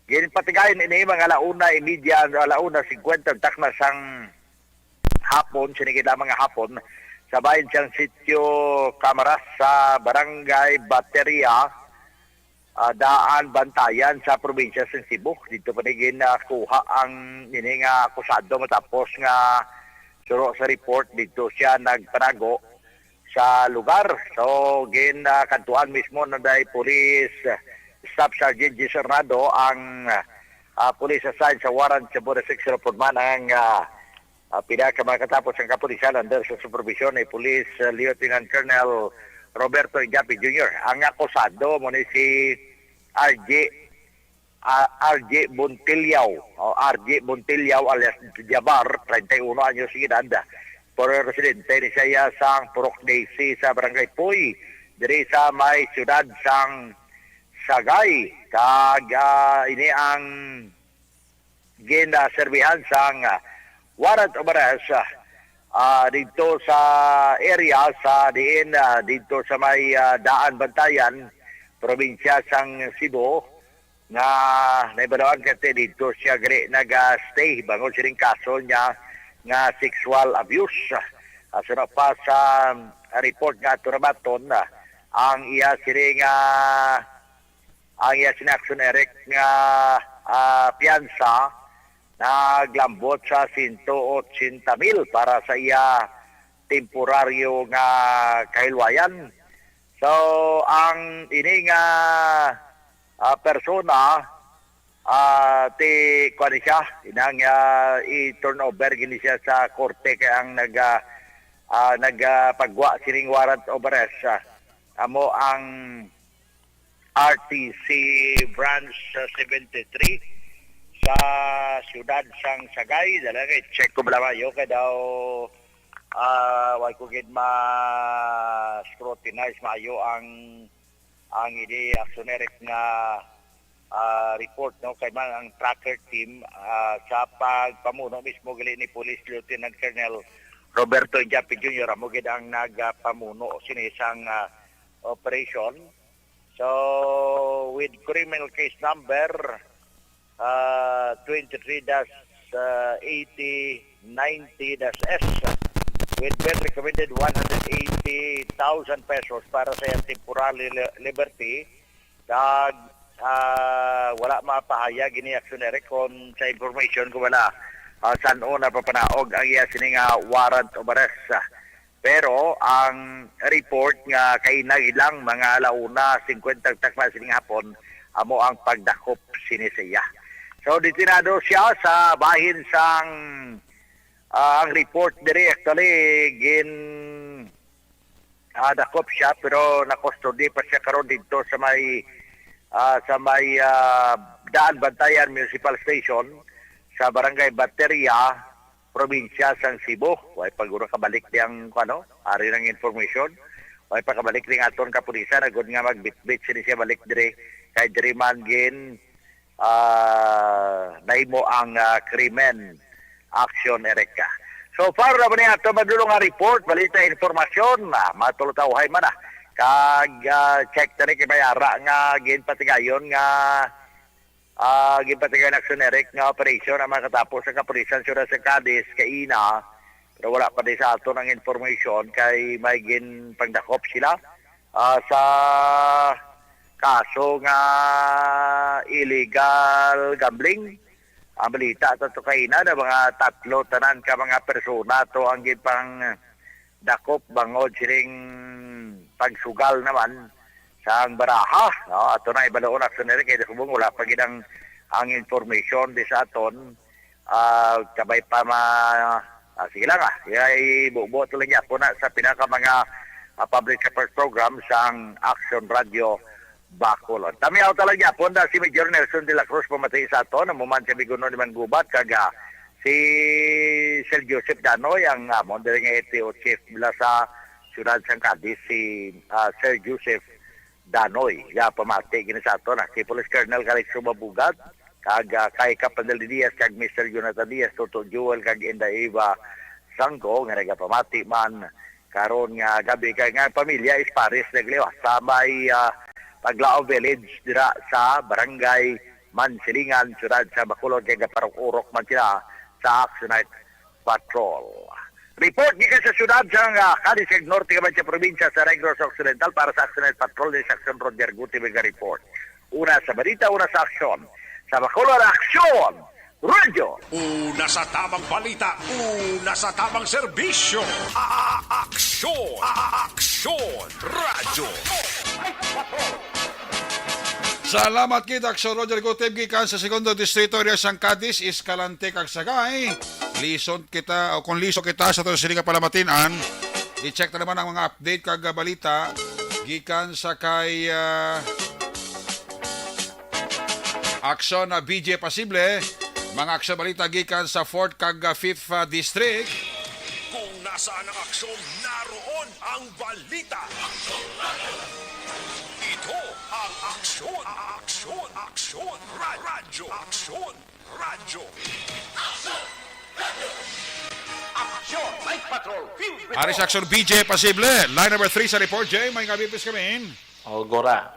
Ginpatigayon ini mga alauna imedya, alauna singkwenta takna sang hapon, sini gid lamang nga hapon, sa bahin sang Sitio Camaras sa Barangay Bateria, ah, Daan Bantayan sa probinsya sa Cebu. Dito pa ni ginakuha ang ini nga akusado matapos nga suro sa report dito siya nagpanago sa lugar. So, gin ah, kadtuan mismo na day Police Staff Sergeant G. Hernando ang ah, police assigned sa warrant sa Border Section of Purman ang ah, ah, pila ka mga katapos ang kapulisan under sa supervision ni Police ah, Lieutenant Colonel Roberto Ijapi Junior. Ang akusado mo ni si R J ah, R J Bontillaw, o R J Bontillaw alias Jabar, treinta y uno anyos de edad, pero residente ni siya sa Purok Daisy sa Barangay Puy, diri sa may siyudad sang Sagay. Kag ah, ini ang ginaserbihan sang ah, warrant of arrest ah, ah, dito sa area sa diin ah, dito sa may ah, Daan Bantayan, probinsya sang Cebu, nga nahibaluan kay dito siya gali naga-stay bangod sining kaso niya nga sexual abuse. Ah, suna pa sa report nga ato nabaton, ah, ang iya sini nga ang iya sini aksyon, Eric, nga ah, piyansa naglambot sa sento otsenta mil para sa iya temporaryo nga kahilwayan. So, ang ini nga ah, persona, ah, ti kuan ni siya, inang ah, i-turn over gini siya sa korte kay ang nag ah, ah, nagpagwa sining warrant of arrest ah, amo ang R T C Branch ah, seventy-three sa siyudad sang Sagay. Dala kay check ko bala maayo kay daw ah, wag ko gid ma-scrutinize maayo ang ang ini aksyon, Eric, nga ah, report, no, kay man ang tracker team ah, sa pagpamuno mismo gali ni Police Lieutenant Colonel Roberto Japi Junior amo gid ang nagapamuno sini sang ah, operation. So, with criminal case number ah, twenty-three dash eighty ninety dash S with bail recommended one hundred eighty thousand pesos para sa iyang temporary li- liberty. Kag ah, wala mapahayag ini aksyon, Eric, kon sa information ko wala ah, san-o napapanaog ang iya sini nga warrant of arrest. Pero ang report nga kainag lang mga alauna singkwenta takna sining hapon amo ang pagdakop sini sa iya. So detenado siya sa bahin sang ah, ang report diri actually gin ah, dakop siya pero nakustodi pa siya karon didto sa may ah, sa may ah, Daan Bantayan Municipal Station sa Barangay Bateria, probinsya sang Cebu. Way pa guro kabalik di ang ano, ari ng information. Way pa kabalik di ang aton kapulisan agud nga magbitbit sini siya balik diri kay diri man gin ah, nahimo ang ah, krimen. Action, Erica. So far na ba ni ato madulong nga report, balita, informasyon, ah, matulutawhay man ah. Kag ah, check tani kay may ara nga ginpatigayon nga ah, ginpatigayon action, Eric, nga operation ang makatapos sa kapulisan siyudad sa Cadiz kaina. Pero wala pa di sa aton ang information kay may ginpangdakop sila. Ah, sa kaso nga illegal gambling, ang balita sa to kaina na mga tatlo tanan ka mga persona to ang gipang dakop bangod sining pagsugal naman sang baraha, no? Ato na ibaluon, Aksyon Eric, kay subong wala pa gid ang, ang information di sa aton. Ah, kabay pa ma-, ah, sige lang, ah. Ibubo to lang ako na sa pinaka mga, ah, public affairs program sang Aksyon Radio Bacolod. Tamiaw ta lang gyapon na si Major Nelson de la Cruz pamati sa aton, amo man si Biguno ni Manggubat, kag, ah, si Sir Joseph Danoy ang amon diri nga L T O chief mula sa siyudad sang Cadiz, si, ah, Sir Joseph Danoy. Ya, pamati gini sa aton, ah, si Police Colonel Calixto Mabugat, kag, ah, kay Kapanel Diaz, kag Mister Jonathan Diaz, Toto Joel, kag Inda Eva Sangko, nga nagapamati man karon nga gabi kay nga pamilya is Paris nagliwas sa may, ah, Paglao Village dira sa Barangay Mansilingan, siyudad sa Bacolod, kay gaparok-urok man sila sa Action Night Patrol. Report gikan sa siyudad sa, ah, Cadiz kag Norte nga sa probinsya sa Negros Occidental para sa Action Night Patrol ni Section Roger Gutierrez nga report. Una sa balita, una sa aksyon. Sa Bacolod, Aksyon! Radyo! Una sa tamang balita, una sa tamang serbisyo. A-, a-, aksyon! A-, a-, aksyon! Radyo! Salamat kita, Aksyon Roger Gutib, gikan sa Segundo Distrito, area sang Cadiz, Escalante, kag Sagay. Lison kita, o kung liso kita sa to sini nga palamatinan, i-check na naman ang mga update kag, ah, balita gikan sa kay, ah, Aksyon na B J Pasible, mga aksyon balita gikan sa fourth kag, ah, fifth, ah, District. Kung nasaan ang aksyon, naroon ang balita. Ito ang aksyon, aksyon, aksyon, ra-, radyo, aksyon, radyo. Aksyon, Night Patrol, filled with Ari sa aksyon, B J Pasible. Line number three sa report, Jay. May nga bipis kami. O, Gora.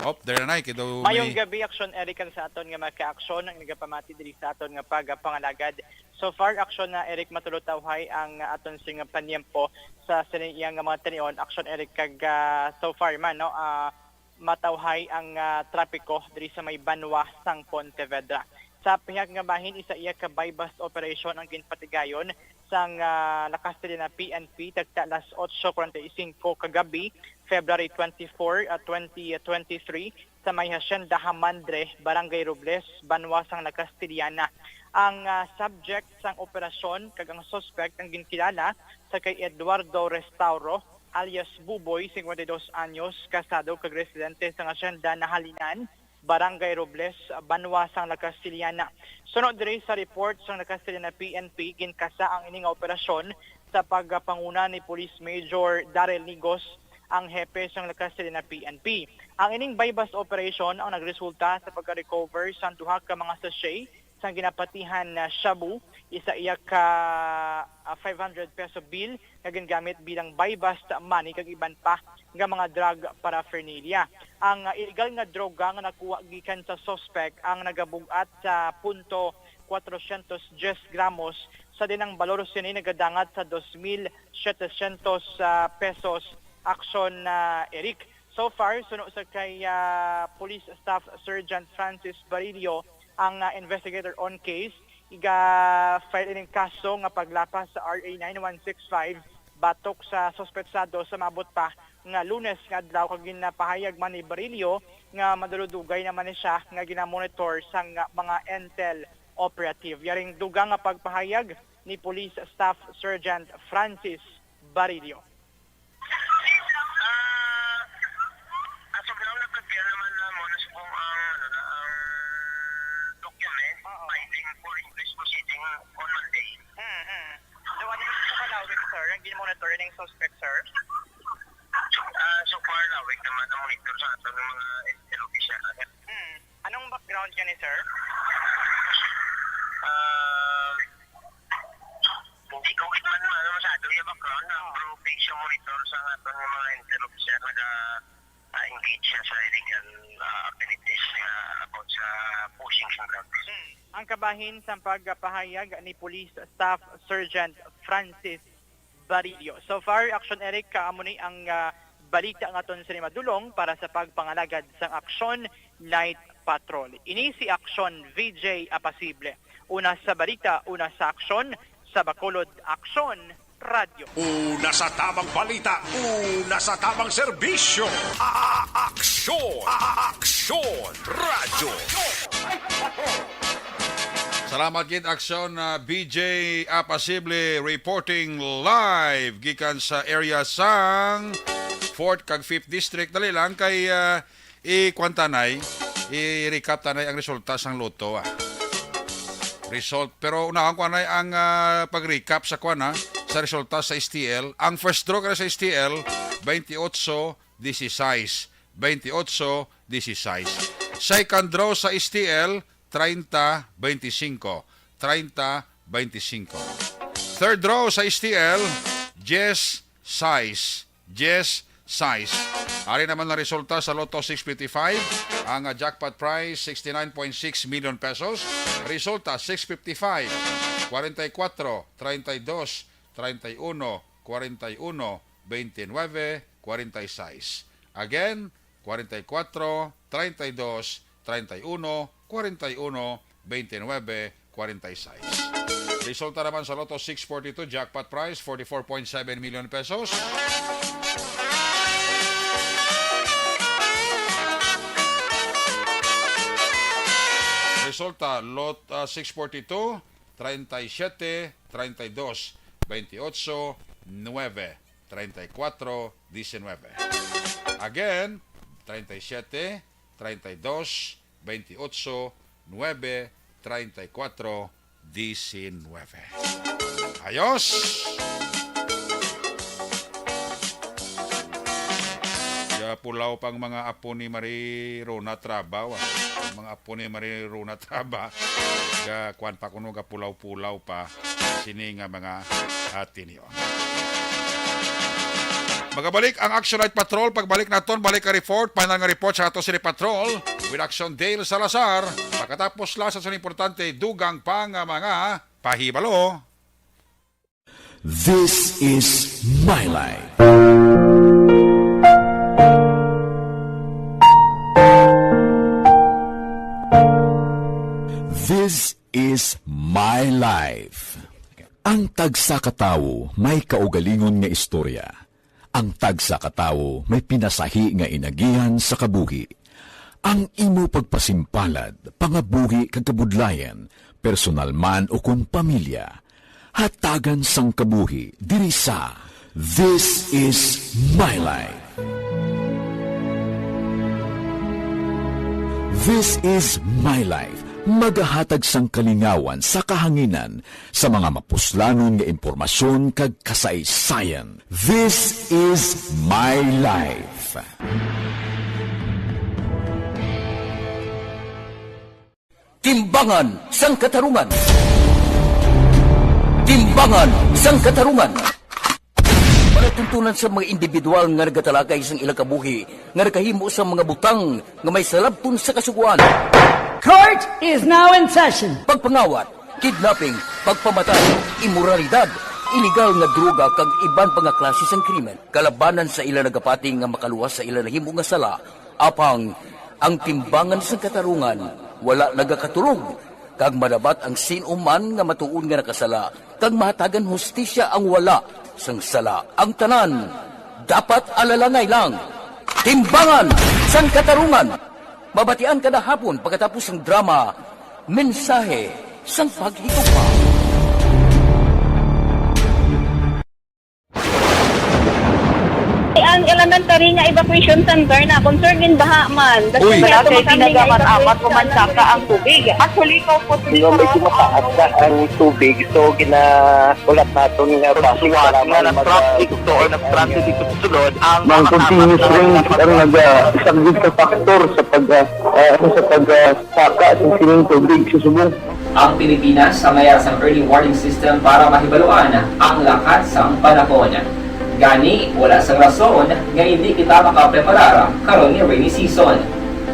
Op, there na, eh, kay daw Mayong may gabi, Aksyon Eric, kag sa aton nga mga kaaksyon ang nagapamati diri sa aton nga pagapangalagad. So far, Aksyon na Eric, matulutawhay ang aton sing panyempo sa sini iya nga mga tinion, Aksyon Eric, kag, ah, so far man, no, ah, matawhay ang, ah, trapiko diri sa may banwa sang Pontevedra. Sa pihak nga bahin, isa iya ka buy-bust operation ang ginpatigayon sang, ah, La Castellana P N P tagta alas otso cuarenta y cinco kagabi, February twenty-four, ah, twenty twenty-three, sa may Hacienda Hamandre, Barangay Robles, banwa sang La Castellana. Ang, ah, subject sang operasyon kag ang suspect ang ginkilala sa kay Eduardo Restauro, alias Buboy, cincuenta y dos anyos, kasado kag residente sang Hacienda Nahalinan, Barangay Robles, banwa sang La Castellana. Suno diri sa report sang La Castellana P N P, ginkasa ang ini nga operasyon sa pagpanguna ni Police Major Daryl Nigos, ang hepe sang La Castellana P N P. Ang ining buy-bust operation ang nagresulta sa pagka-recover sang duha ka mga sachet sang ginapatihan na shabu, isa iya ka, ah, five hundred peso bill nga gingamit bilang buy-bust money, kag iban pa nga mga drug paraphernalia. Ang, ah, illegal nga droga nga nakuha gikan sa suspect ang nagabug-at sa punto kwatrosyentos dyes gramos, sa diin ang balor sini nagadangat sa dos mil setecientos, ah, pesos. Aksyon, ah, Eric. So far, suno sa kay, ah, Police Staff Sergeant Francis Barillo, ang, ah, investigator on case, iga-file ining kaso nga paglapas sa R A nine one six five batok sa suspetsado sa maabot pa nga Lunes nga adlaw, kag ginapahayag man ni Barillo nga maduludugay naman ni siya nga ginamonitor sang mga intel operative. Yaring dugang nga pagpahayag ni Police Staff Sergeant Francis Barillo. Ah, as of now, nagpapira naman na mo na subong ang, ano na, ang document, Oo. Filing for inquest proceeding on Monday. Mm, mm. So, ano yung palawig, sir? Ang gin-monitor ng suspect, sir? Ah, so far, lawig naman ang monitor sa ato ng mga intel official. Mm. Anong background niya ni sir? Ah, hindi ko gid man, ano, masyado yung background na, Oo. Pero based sa monitor sa aton nga mga intel officer, naga, ah, engage siya sa illegal, ah, activities, ah, about sa pushing sa drugs. Hmm. Ang kabahin sa pagpahayag ni Police Staff Sergeant Francis Barillo. So far, Action Eric, ah, amo ni ang, ah, balita nga aton sini madulong para sa pagpangalagad sang Aksyon Night Patrol. Ini si Aksyon V J Apasible. Una sa balita, una sa aksyon, sa Bacolod Aksyon Radyo. Una sa tamang balita, una sa tamang serbisyo. A-, Aksyon, A-, Aksyon Radyo. Salamat gid, Aksyon, ah, B J Apasible, reporting live gikan sa area sang fourth kag fifth District. Dali lang kay, ah, i-kuwan ta, Nay, i-recap ta, Nay, ang resulta sang Lotto, ah. Result. Pero unahon ko, Nay, ang, ah, pag-recap sa kuwan, ah, sa resulta sa S T L. Ang first draw kay sa S T L, twenty-eight dieciséis. Twenty-eight dieciséis. Second draw sa S T L, treinta veinticinco. Treinta veinticinco. Third draw sa S T L, diez sais. Diez sais. Ari naman ang resulta sa Lotto six fifty-five. Ang, ah, jackpot prize, sixty-nine point six million pesos. Resulta, six fifty-five, forty-four, treinta y dos, treinta y uno, forty-uno, veintinuebe, forty y seis. Again, forty-four, treinta y dos, treinta y uno, forty-uno, veintinuebe, forty y seis. Resulta naman sa Lotto six forty-two, jackpot prize, forty-four point seven million pesos. Resulta, Lot, ah, six forty-two, treinta y siete, treinta y dos, veintiocho, nueve, treinta y cuatro, diecinueve. Again, treinta y siete, treinta y dos, veintiocho, nueve, treinta y cuatro, diecinueve. Ayos! Gapulaw pang mga apo ni Mari Rona Traba, wa? Ang mga apo ni Mari Rona Traba, ga, kuwan pa kuno, gapulaw-pulaw pa sini nga mga, ah, tinio. Magabalik ang Action Night Patrol. Pagbalik naton, balik ka report. Final nga report sa ato sini Patrol with Action Dale Salazar. Pagkatapos lang sa sunod importante, dugang pa nga mga pahibalo. This is My Life. This is My Life. Ang tagsa ka tawo may kaugalingon nga istorya. Ang tagsa ka tawo may pinasahi nga inagihan sa kabuhi. Ang imo pagpasimpalad, pangabuhi kag kabudlayan, personal man ukon pamilya, hatagan sang kabuhi diri sa This Is My Life. This Is My Life, magahatag sang kalingawan sa kahanginan sa mga mapuslanon nga impormasyon kag kasaysayan. This Is My Life. Timbangan sang Katarungan. Timbangan sang Katarungan. Palatuntunan sa mga individual nga nagatalakay sang ilang kabuhi nga nakahimo sang mga butang nga may salabton sa Kasugoan. Court is now in session. Pagpangawat, kidnapping, pagpamatay, imoralidad, iligal nga droga kag iban pa nga klase sang krimen kalabanan sa ila nagapati nga makaluwas sa ila nahimo nga sala. Apang ang Timbangan sang Katarungan wala nagakatulog, kag madabat ang sin-o man nga matuod nga nakasala, kag mahatagan hustisya ang wala sang sala. Ang tanan dapat alalangay lang. Timbangan sang Katarungan. Mabatian kada hapon pagkatapos sang drama, Mensahe sang Paghigugma. Ang elementary nga evacuation center na concerned in baha man. Uy. Wala kay ginagamit-amat ko man saka ang tubig. Actually, ko po. Medyo mataas na ang tubig, so gina-, ulat naton nga base nga mag-, na-traffic to or na-stranded dito sa sulod ang mga continuous rain ang naga-, isang big factor sa pag-, ah, ah, sa pag-, ah, saka sa sining tubig sa subong. Ang Pilipinas ang mayara sang early warning system para mahibaluan ang lakat sang panahon. Gani, wala sang rason nga indi kita makapreparar karon nga rainy season.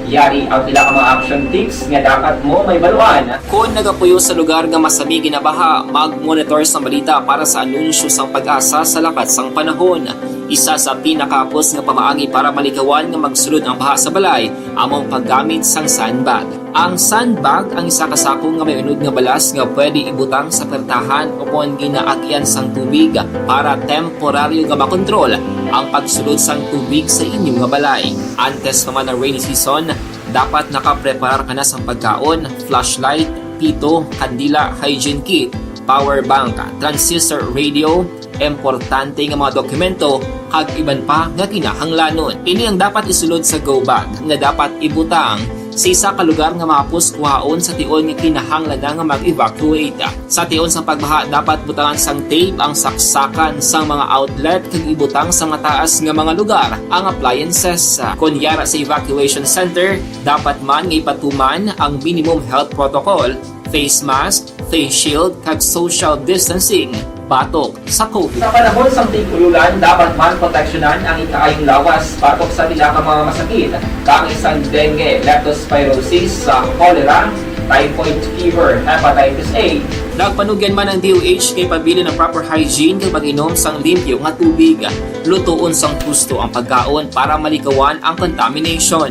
Yari ang pila ka mga action tips nga dapat mo mahibaluan. Kon nagapuyo sa lugar nga masami ginabaha, mag-monitor sang balita para sa anunsyo sang PAGASA sa lakat sang panahon. Isa sa pinakahapos nga pamaagi para malikawan nga magsulod ang baha sa balay amo ang paggamit sang sandbag. Ang sandbag ang isa ka sako nga may unod nga balas nga pwede ibutang sa pertahan o kon ginaagian sang tubig para temporaryo nga makontrol ang pagsulod sang tubig sa inyo nga balay. Antes pa man ang rainy season, dapat nakapreparar ka na sang pagkaon, flashlight, pito, kandila, hygiene kit, power bank, transistor radio, importante nga mga dokumento, kag iban pa nga kinahanglanon. Ini ang dapat isulod sa go bag nga dapat ibutang sa isa ka lugar nga mahapos kuhaon sa tion nga kinahanglan na nga mag-evacuate. Sa tion sang pagbaha, dapat butangan sang tape ang saksakan sang mga outlet kag ibutang sa mataas nga mga lugar ang appliances. Kon yara sa evacuation center, dapat man nga ipatuman ang minimum health protocol, face mask, face shield, kag social distancing batok sa COVID. Sa panahon sang tig-ululan, dapat man proteksyonan ang ikaayong lawas batok sa pila ka mga masakit, kaangay sang dengue, leptospirosis, sa cholera, typhoid fever, hepatitis A. Nagpanugyan man ang D O H kay pabilin ang proper hygiene kag pag-inom sang limpyo nga tubig. Lutoon sang husto ang pagkaon para malikawan ang contamination.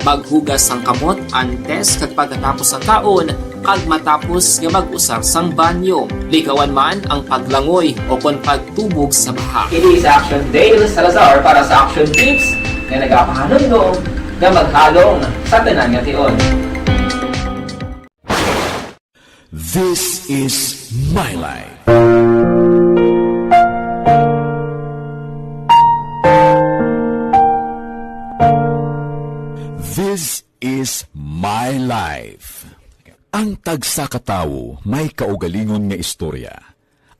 Maghugas sang kamot antes kag pagkatapos sang kaon kag matapos nga mag-usar sang banyo. Likawan man ang paglangoy o kon pagtubog sa baha. Ini si Action Dale Salazar para sa Action Tips nga nagapahanumdom nga maghalong sa tanan nga tion. This is my life. This is my life. Ang tagsa ka tawo may kaugalingon nga istorya.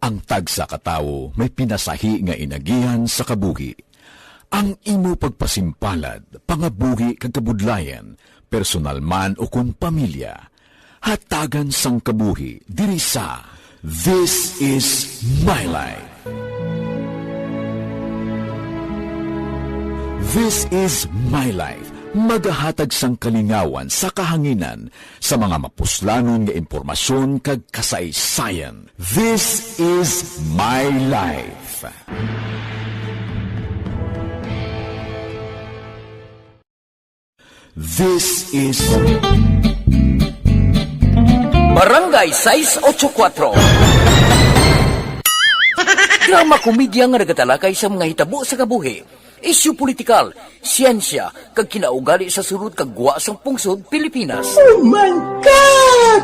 Ang tagsa ka tawo may pinasahi nga inagihan sa kabuhi. Ang imo pagpasimpalad, pangabuhi kag kabudlayan, personal man o kon pamilya, hatagan sang kabuhi diri sa This Is My Life. This Is My Life, magahatag sang kalingawan sa kahanginan sa mga mapuslanon nga impormasyon kag kasaysayan. This Is My Life. This is Barangay sais ocho kuwatro. Drama komedya nga nagatalakay sa mga hitabo sa kabuhi, isyu politikal, siyensya, kag kinaugali sa sulod kag gwa sang pungsod Pilipinas. Oh my God!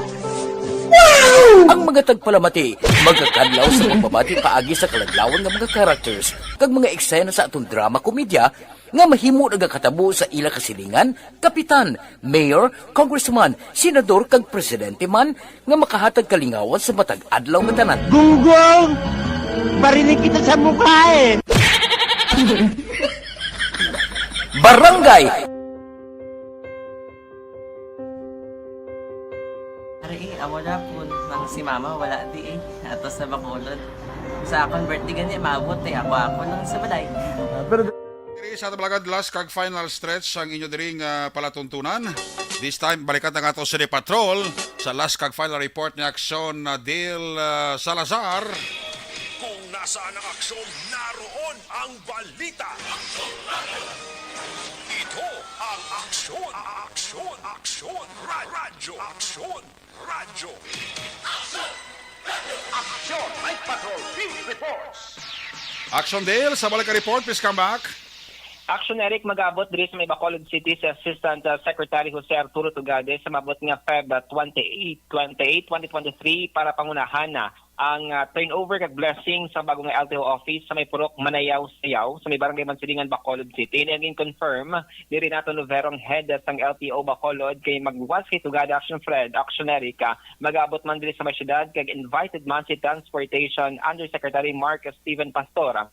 Wow! Ang mga tagpalamati magakadlaw sa pagbabati paagi sa kaladlawan nga mga characters kag mga eksena sa aton drama komedya nga mahimo nagakatabo sa ila kasilingan, kapitan, mayor, congressman, senador, kag presidente man nga makahatag kalingawan sa matag adlaw nga tanan. Gunggong! Barinig kita sa mukha eh! Barangay! Ari eh, amo na po nang si mama wala di eh. Ato sa Bacolod. Sa akong birthday gani, maabot eh. Ako, ako lang sa balay. Ah, pero Diri sa Tabalagad, last kag final stretch ang inyo diri nga palatuntunan. This time, balikan ta nga ato sa Patrol sa last kag final report ni Aksyon na Dale, ah, Salazar. Kung nasaan ang aksyon, naroon ang balita. Ito ang Aksyon, Aksyon, Aksyon, Ra-, Radyo, Aksyon, Radyo. Aksyon, Night Patrol Field Reports. Aksyon Dale, sa balik ka report, please come back. Action Eric, mag-abot diri sa may Bacolod City si Assistant, uh, Secretary Jose Arturo Tugade sa maabot nga Feb, uh, twenty-eight, twenty-eight, twenty twenty-three para pangunahan na ang, uh, turnover kag blessing sa bago nga L T O office sa may Purok Manayaw, Sayaw, sa may Barangay Mansilingan, Bacolod City. Ini ang gin-confirm ni Renato Noverong, head sang L T O Bacolod, kay magluwas kay Tugade Action Fred, Action Eric, uh, mag-abot man diri sa may syudad kag invited man si Transportation Undersecretary Mark Steven Pastor.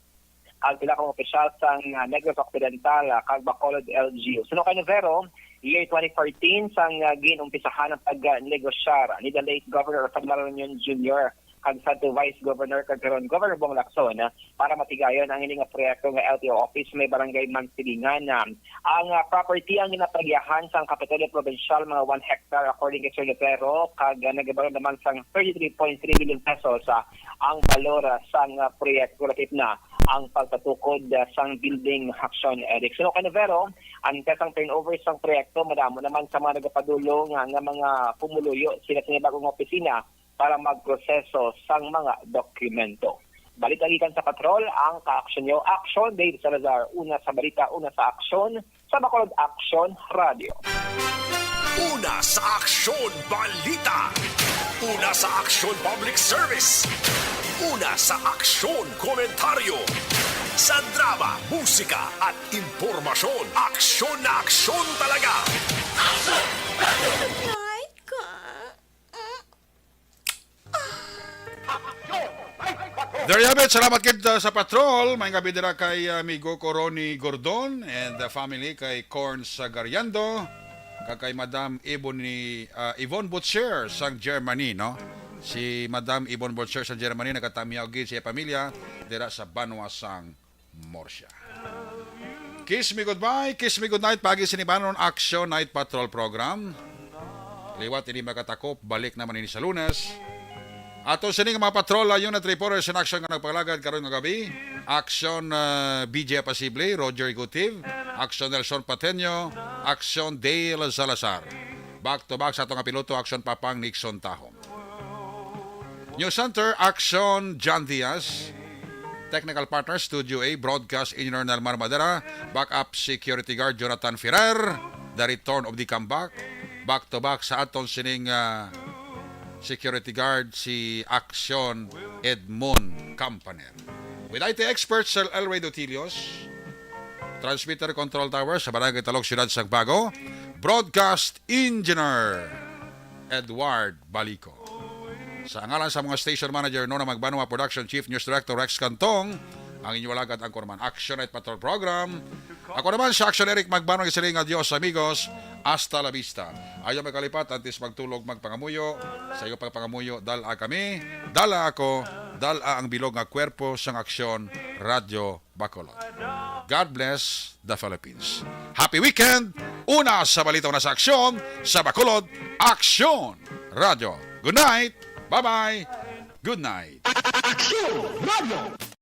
Ang pila ka mga opisyal sang, ah, Negros Occidental, ah, kag Bacolod L G U. Suno kay Novero, year twenty fourteen sang, ah, gin-umpisahan ang pagnegosyar ni the late Governor Rafael Marañon Junior kag sa to Vice Governor kag karon Governor Bong Lacson, ah, para matigayon ang ini nga proyekto nga L T O office may Barangay Mansilingan. Ah, ang, ah, property ang ginapagiyahan sang Kapitolyo Provincial, mga one hectare, according kay Sir Lucero, kag, ah, nagabalo naman sang thirty-three point three million pesos, ah, ang balor, ah, sang, ah, proyekto. Lakip na ang pagpatukod, ah, sang building, Action Eric. Suno kay Novero, ang kasang turnover sang proyekto, madamo naman sa mga nagapadulong, ah, nga mga pumuluyo sila sa bagong opisina para magproseso sang mga dokumento. Balita gikan sa Patrol, ang kaaksyon nyo. Aksyon, Dave Salazar. Una sa balita, una sa aksyon, sa Bacolod Aksyon Radio. Una sa aksyon, balita. Una sa aksyon, public service. Una sa aksyon, komentaryo. Sa drama, musika, at impormasyon, aksyon na aksyon talaga. Night ka. There you have it. Salamat gid, uh, sa Patrol. May gabi dira kay, uh, amigo ko Ronnie Gordon and the family, kay Corn Sagariando, kag kay Madam Ebony, uh, Yvonne Butcher sang Germany, no? Si Madam Yvonne Butcher sa Germany nagatamyaw gid sa iya pamilya dira sa banwa sang Murcia. Kiss me goodbye, kiss me goodnight, pagi sini banon Action Night Patrol Program. Liwat ini makatakop, balik naman ini sa Lunes. Ato sini nga mga patrol, uh, unit reporters in action nga nagpalagad karon nga gabi. Action, uh, B J Pasible, Roger Gutiv, Action Nelson Pateño, Action Dale Salazar. Back to back sa ato nga piloto, Action Papang Nixon Tahom. News Center, Action John Diaz. Technical partner, Studio A, broadcast engineer Nelmar Madera, backup security guard Jonathan Ferrer, the return of the comeback. Back to back sa aton sining, ah, security guard si Action Edmond Campaner. With I T expert Sir Elway Dotilios, transmitter control tower sa Barangay Talog, Siyudad sang Bago, broadcast engineer Edward Balico. Sa ngalan sa mga station manager, Nona Magbanwa, production chief, news director Rex Cantong, ang inyo alagad ang Corman Action Night Patrol Program. Ako naman si Action Eric Magbanwa, siling adios amigos, hasta la vista. Ayaw magkalipat, antes magtulog, magpangamuyo. Sa iyo pagpangamuyo, dala kami, dala ako, dala ang bilog nga kwerpo sang Aksyon Radyo Bacolod. God bless the Philippines. Happy weekend! Una sa balita, una sa aksyon, sa Bacolod, Aksyon Radyo. Good night! Bye-bye! Good night! Aksyon Radyo!